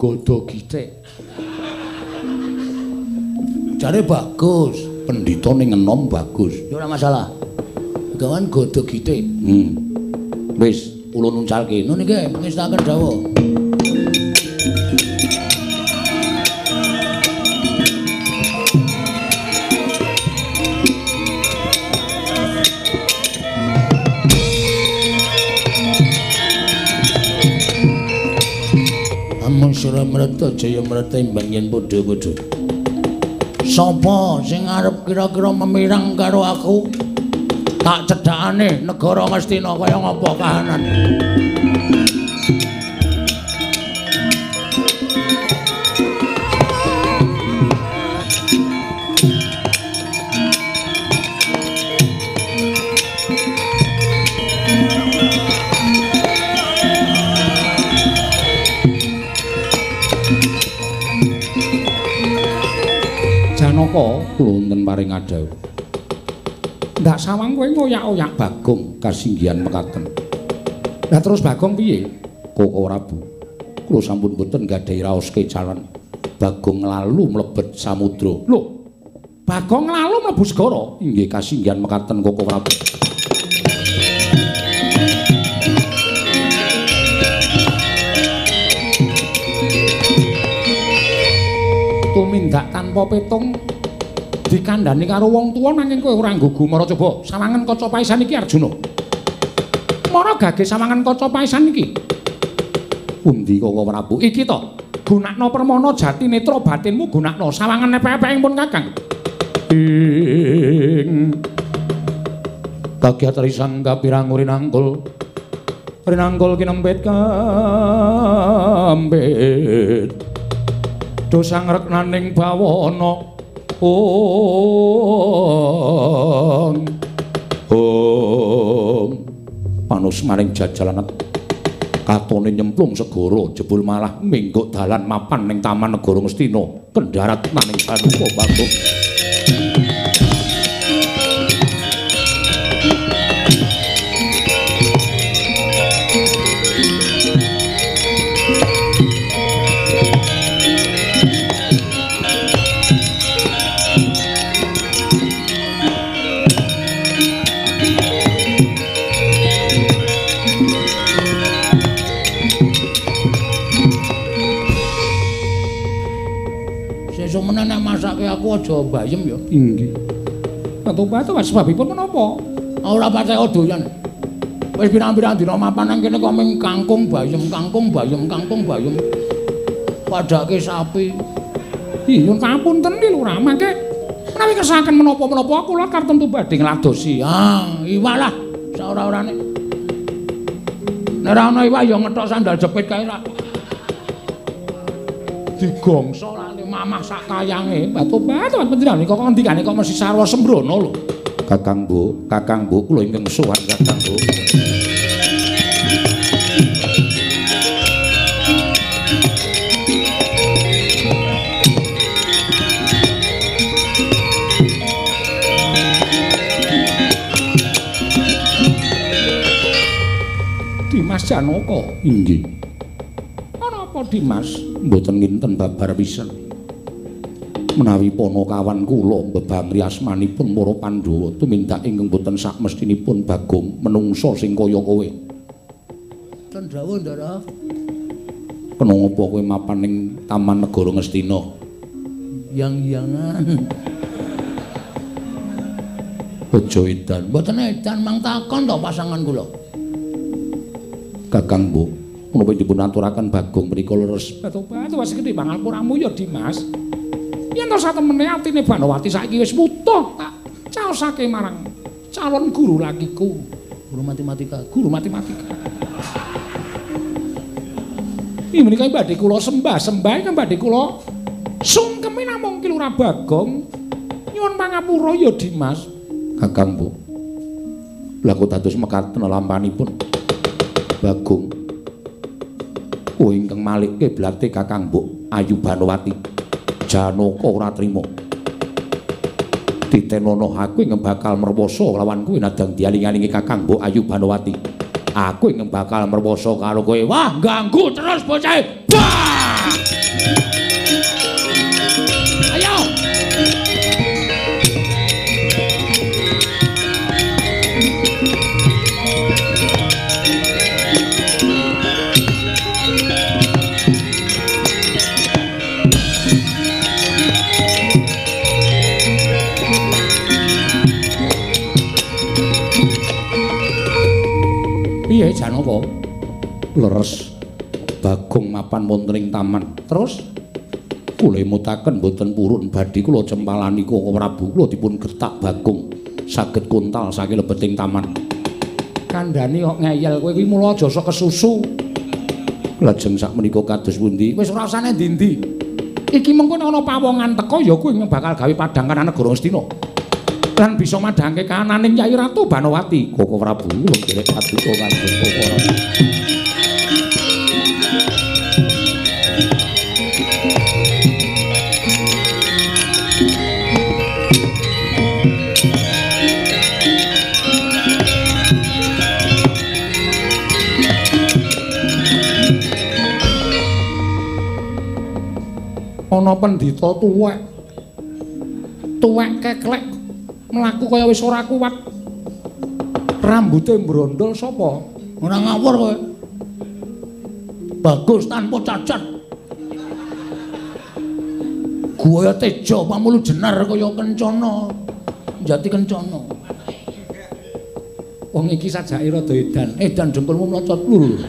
Godo Githik. Jare bagus, pendhita ning enom bagus. Ya ora masalah. Begawan Godo Githik. Wis ulun uncalke. Nun niki ngestaken dawuh. Amung Suramrata Jayamrata imbang yen padha-padha. Sapa sing arep kira-kira memirang karo aku? Tak cedhakane negara Ngastina kaya ngapa kahanan. Janaka wonten paring adhawuh. Ndak sawang kowe ngoyak-oyak Bagong kasinggihan mekaten. Lah terus Bagong piye? Koko Prabu, kula sampun boten gadhahi raos kecalan. Bagong lalu mlebet samudra. Lho, Bagong lalu mlebu segara? Inggih kasinggihan mekaten Koko Prabu. Tumindak tanpa petung dikandhani karo wong tuwa nanging kowe ora nggugu mara coba sawangan kaca paisan iki Arjuna. Mara gage sawangan kaca paisan iki. Pundi Koko Prabu? Iki to. Gunakno permana jati netra batinmu gunakno sawangan epek-epek pun Kakang. Ing kagiat risang kapirang rinangkul. Rinangkul kinempit kambit. Dosa ngreknaning bawana. Ong ong panus maring jajalan katone nyemplung segara jebul malah mingguk dalan mapan ning taman negara Ngastina kendharat maning Janaka Bagong. Sesuk meneh nek masake aku aja bayem ya. Inggih. Batu-batu sebabipun menapa? Ora patek doyan. Wis pirang-pirang dina mapan nang kene kok ming kangkung bayem, kangkung bayem, kangkung bayem. Padake sapi. Ih, nyuwun pamunten ki Lurah, mangke menawi kersakaken menapa-menapa kula tartemtu badhe ngladosi. Ah, iwak lah saora-orane. Nek ora ana iwak ya ngethok sandal jepit kae lah. Digongso lali mamah sak kayange. Batu-batu panjenengan kok ngendikane kok mesti sarwa sembrono lho. Kakang Bu, Kakang Bu kula ingkang sowan Kakang Bu. Dimas Janaka. Inggih. Ana apa Dimas? Mboten nginten babar pisan. Menawi panakawan kula mbebangri asmanipun para Pandhawa tumindak ingkang boten sakmestinipun Bagong menungsa sing kaya kowe. Ten dawuh, Ndara. Kena ngapa kowe mapan ning Taman Negara Ngastina? Yang-yangan. Aja edan. Mboten edan mang takon to pasangan kula. Kakang Bu, menapa dipun aturaken Bagong menika leres? Batu-batu wis gedhe pangapuramu ya Dimas. Yen to satemene atine Banowati saiki wis wutuh tak caosake marang calon guru lakiku, guru matematika, guru matematika. Ih menika badhe kula sembah-sembah ingkang badhe kula sungkemi namung Ki Lurah Bagong. Nyuwun pangapura ya Dimas. Kakang Bu. Lah kok dados mekaten lampanipun Bagong. Oh ingkang malikke blate Kakang Mbok Ayu Banowati. Janaka ora trima. Titenono aku ingkang bakal merwosa lawan kowe nadang dialing-alingi Kakang Mbok Ayu Banowati. Aku ingkang bakal merwosa karo kowe. Wah, ganggu terus bocah. Wah! Ayo. Piye Janaka? Leres. Bagong mapan wonten ing taman. Terus kula emutaken boten purun badhe kula cempalani Koko Prabu kula dipun gertak Bagong saged kontal saking lebeting taman. Kandhani kok ngeyel kowe kuwi mula aja sok kesusu. Lajeng sakmenika kados pundi? Wis ora usah ndi-ndi. Iki mengko nek ana pawongan teka ya kowe bakal gawe padhang kanan negara Ngastina. Lan bisa madhangke kananing Kyai Ratu Banowati. Koko Prabu kula nderek paduka Kanjeng Koko Prabu. Ana pendhita tuwek. Tuwek keklek mlaku kaya wis ora kuat. Rambute mbrondol sapa? Ora ngawur kowe. Bagus tanpa cacat. Guaya teja pamulu jenar kaya kencana. Jati kencana. Wong iki sajake rada edan. Edan dengkulmu mlocot lho.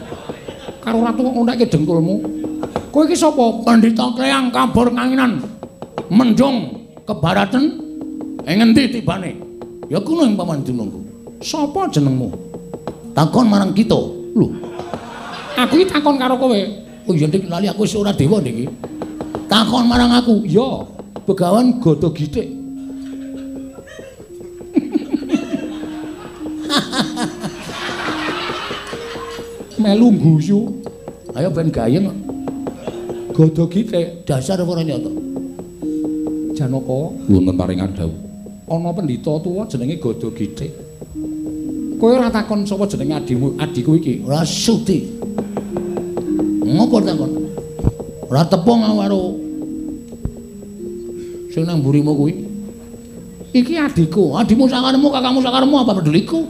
Karo ratu kok ngonekke dengkulmu. Kowe iki sapa? Pendhita Kleyang kabur kanginan. Mendung kebaratan. Ing ngendi tibane? Ya kuno ing paman dunungku. Sapa jenengmu? Takon marang kita. Lho. Aku iki takon karo kowe. Oh iya ndik lali aku wis ora dewa niki. Takon marang aku. Ya, Begawan Gada Githik. Melu guyu. Ayo ben gayeng. Gada Githik dasar ora nyata. Janaka wonten paringan dawuh. Ana pendhita tuwa jenenge Gada Githik. Kowe ora takon sapa jenenge adimu, adhiku iki? Ora sudi. Ngopo takon? Ora tepung karo sing nang mburimu kuwi. Iki adhiku, adhimu sakaremu, kakangmu sakaremu apa peduliku?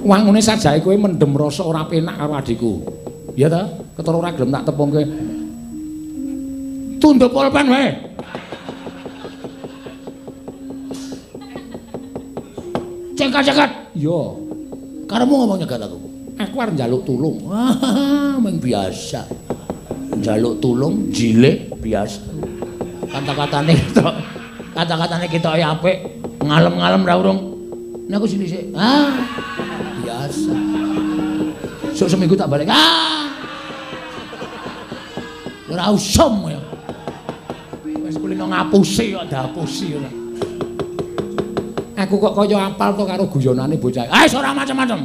Wangune sajake kowe mendem rasa ora penak karo adhiku. Ya ta? Ketara ora gelem tak tepungke. Tunduk pulpen wae. Cekat-cekat. Iya. Karepmu ngomong nyegat aku. Aku arep njaluk tulung. Wah, meng biasa. Njaluk tulung jilih biasa. Kata-katane ketok. Kata-katane ketoke apik, ngalem-ngalem ra urung. Nek aku sini sik. Ah. Biasa. Sok seminggu tak balik. Ah. Ora usum ya. Wis kulino ngapusi kok diapusi ora. Aku kok kaya apal to karo guyonane bocah. Ah wis ora macem-macem.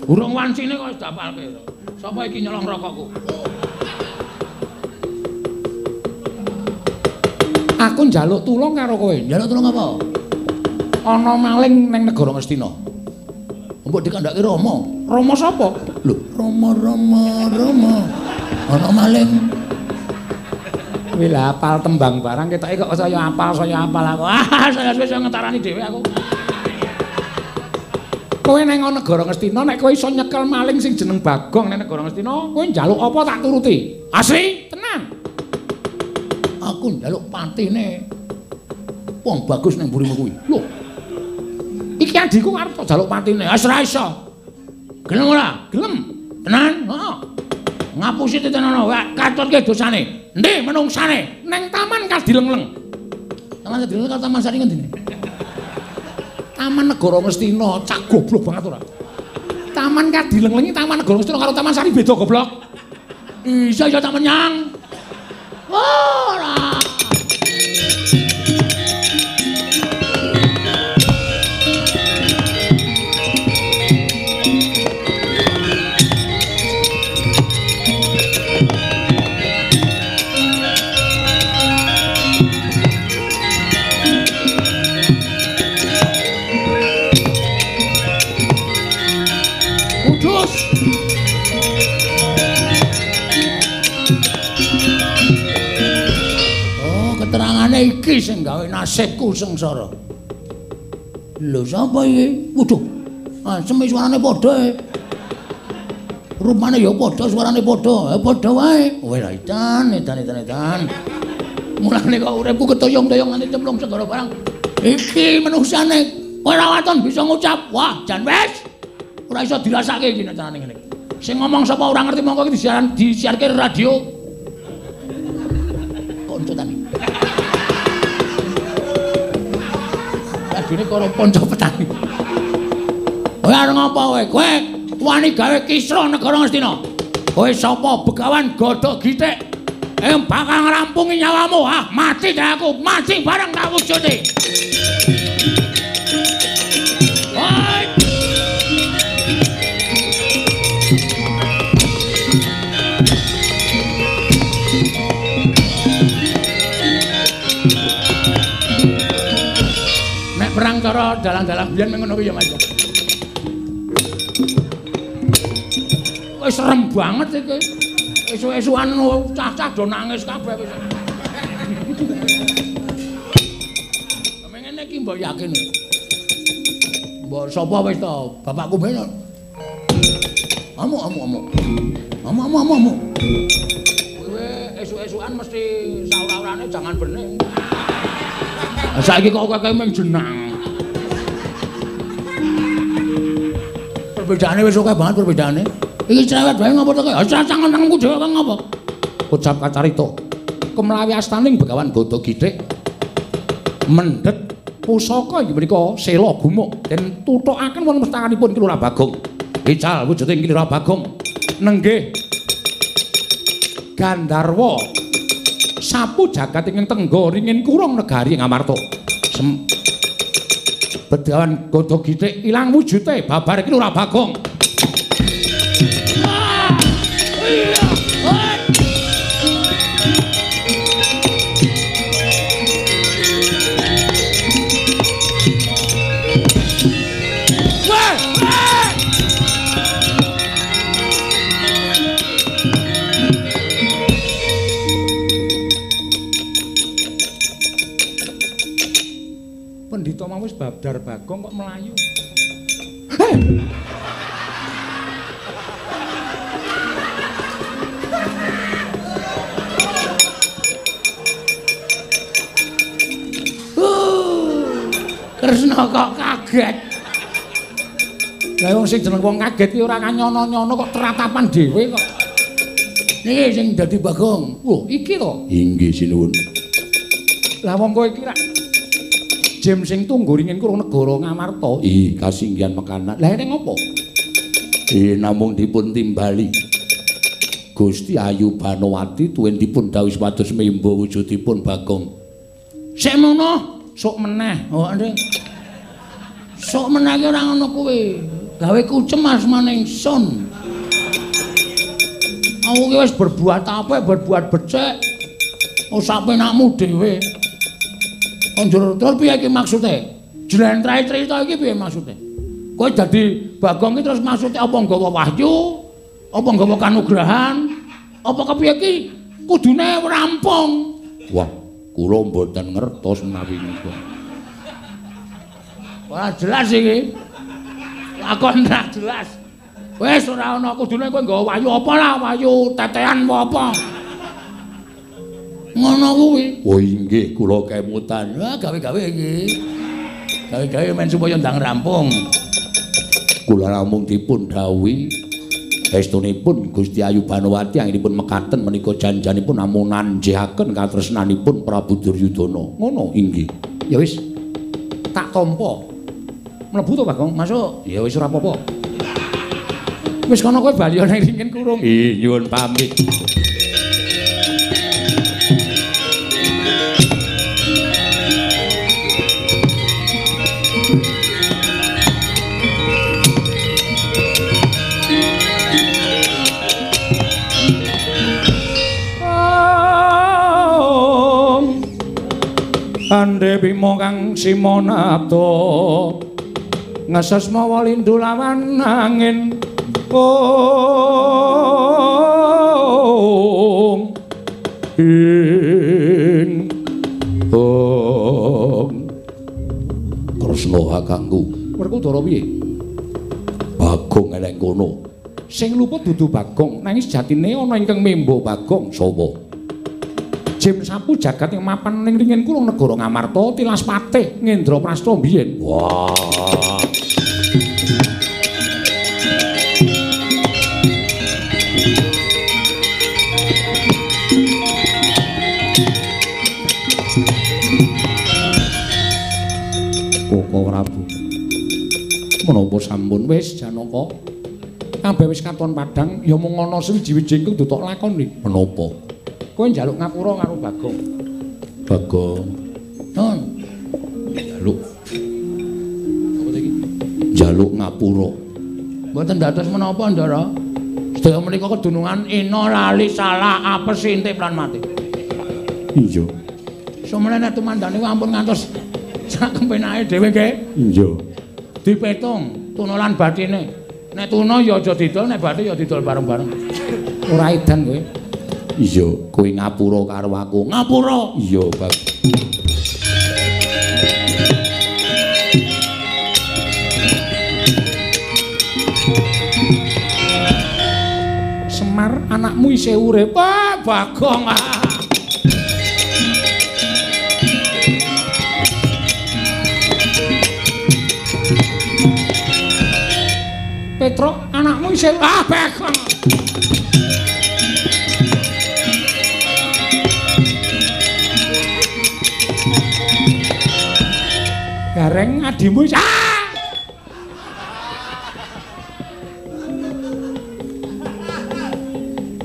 Urung wancine kok wis diapalke. Sapa iki nyolong rokokku? Aku njaluk tulung karo kowe. Njaluk tulung apa? Ana maling ning negara Ngastina. Mbok dikandhake Rama. Rama sapa? Lho, Rama Rama Rama. Ana maling. Kuwi lha apal tembang barang ketoke kok saya apal aku. Ah, saya wis ngetarani dhewe aku. Kowe nang negara Ngastina nek kowe iso nyekel maling sing jeneng Bagong nang negara Ngastina, kowe njaluk apa tak turuti. Asli, tenang. Aku njaluk patine wong bagus nang mburimu kuwi. Lho. Iki adhiku arep tak jaluk patine. Wis ora iso. Gelem ora? Gelem. Tenan? Heeh. Ngapusi titenono, katutke dosane. Endi menungsane? Nang taman Kadilengleng. Taman Kadilengleng karo Taman Sari ngendine? Taman Negara Ngastina, cak goblok banget ora. Taman Kadilengleng iki Taman Negara Ngastina karo Taman Sari beda goblok. Iya iya taman nyang. Ora. Iki sing gawe nasibku sengsara. Lho sapa iki? Waduh. Asem suarane padha e. Rupane ya padha, suarane padha. Padha wae. Kowe ra edan, edan, edan, edan. Mulane kok uripku ketoyong-toyong nganti cemplung segara barang. Iki manungsane kowe ora waton bisa ngucap. Wah, jan wis. Ora iso dirasake iki nek carane ngene. Sing ngomong sapa ora ngerti mongko iki disiaran disiarke radio. Konco tani. Radione karo ponco petani. Kowe arep ngapa kowe? Kowe wani gawe kisruh negara Ngastina. Kowe sapa Begawan Godhog Githik? Bakal ngrampungi nyawamu. Ah, mati dah aku, mati bareng tak wujudi. Oi. Nek perang cara dalang-dalang biyen ngono kuwi ya Mas. Wis serem banget iki. Esuk-esukan cah-cah do nangis kabeh wis. Ngene iki mbok yakin. Mbok sapa wis to? Bapakku ben. Amuk amuk amuk. Amuk amuk amuk amuk. Kowe esuk-esukan mesti saura-urane jangan bening. Saiki kok kowe mung jenang. Perbedaane wis akeh banget perbedaane. Iki cerewet wae ngopo to kowe? Ora tangan-tanganku dhewe kok ngopo? Ucap kacarita. Kemlawi astaning Begawan Godhog Githik mendhet pusaka inggih menika sela gumuk den tuthukaken wonten pestakanipun Ki Lurah Bagong. Ical wujuding Ki Lurah Bagong nenggih Gandharwa sapu jagat ingkang tengga ringin kurung negari Ngamarta. Begawan Godhog Githik ilang wujute babar Ki Lurah Bagong. Pendhita mau wis babdar Bagong kok melayu. Heh. Kresna kok kaget. Lah wong sing jeneng wong kaget ki ora kanyono-nyono kok teratapan dhewe kok. Niki sing dadi Bagong. Oh, iki to? Inggih sinuwun. Lah wong kowe iki rak Jem sing tunggu ringin kurung negara Ngamarta. Ih, kasinggihan mekanan. Lah ning ngopo? Namung dipun timbali. Gusti Ayu Banowati tuwin dipun dawuhi supados membo wujudipun Bagong. Sik mono, sok meneh. Oh, ndek. Sok meneh ki ora ngono kuwi. Gawe kucem asmane ingsun. Aku ki wis berbuat apik, berbuat becik. Sak penakmu dhewe. Njur terus piye iki maksude? Jlentrahe crita iki piye maksude? Kowe dadi Bagong iki terus maksude apa nggawa wahyu? Apa nggawa kanugrahan? Apa kepiye iki kudune rampung? Wah, kula mboten ngertos menawi niku. Ora jelas iki. Lakon ora jelas. Wis ora ana kudune kowe nggawa wahyu apa lah, wahyu tetean apa. Ngono kuwi. Oh inggih, kula kemutan. Wah, gawe-gawe iki. Gawe-gawe men supaya ndang rampung. Kula namung dipun dawuhi estunipun Gusti Ayu Banowati anggenipun mekaten menika janjanipun namung nanjihaken katresnanipun Prabu Duryudana. Ngono inggih. Ya wis. Tak tampa. Mlebu to Bagong? Masuk. Ya wis ora apa-apa. Wis kono kowe bali nang ringin kurung. Ih, nyuwun pamit. Andhe Bima kang simonabda ngeses mawa lindu lawan angin. Ong ing ong Kresna kakangku. Werkudara piye? Bagong elek kono. Sing luput dudu Bagong, nanging sejatine ana ingkang membo Bagong. Sapa? Jem sapu jagat ing mapan ning ringin kurung negara Ngamarta tilas patih Ngendraprasta biyen. Wah. Koko Prabu. Menapa sampun wis Janaka? Kabeh wis katon padhang ya mung ana suwiji-wiji ingkang dutok lakoni. Menapa? Kowe njaluk ngapura karo Bagong. Bagong. Nun. Njaluk. Apa iki? Njaluk ngapura. Mboten dados menapa, Ndara. Sedaya menika kedunungan ina lali salah apes intip lan mati. Iya. Sumene nek tumandane ampun ngantos sak kempenake dhewe nggih. Iya. Dipetung tuna lan batine. Nek tuna ya aja didol, nek bathi ya didol bareng-bareng. Ora edan kowe. Iya, kowe ngapura karo aku. Ngapura. Iya, Bang. Semar anakmu isih urip. Ah, Bagong. Ah. Petruk anakmu isih ah Bagong. Gareng adimu ah!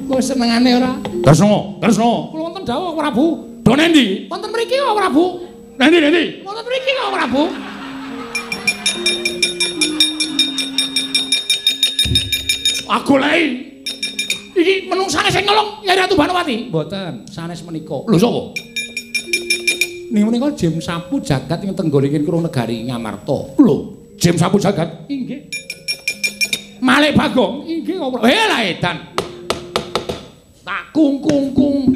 Kok senengane ora? Kresna, Kresna. Kula wonten dawuh Prabu. Do nendi? Wonten mriki kok Prabu. Nendi, nendi? Wonten mriki kok Prabu. Aku lei. Iki menungsane sing nyolong Yai Ratu Banowati. Mboten, sanes menika. Lho sapa? Ning menika Jem Sapu Jagat ing tenggoringin kurung negari Ngamarta. Lho, Jem Sapu Jagat? Inggih. Malik Bagong? Inggih kok. Eh lah edan. Tak kung kung kung.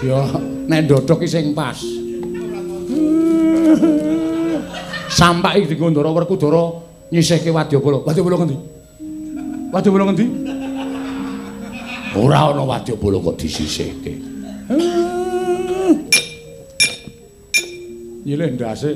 Ya, nek ndodhok ki sing pas. Sampak iki dienggo Ndara Werkudara nyisihke wadyabala. Wadyabala ngendi? Wadyabala ngendi? Ora ana wadyabala kok disisihke. Nyilih ndase.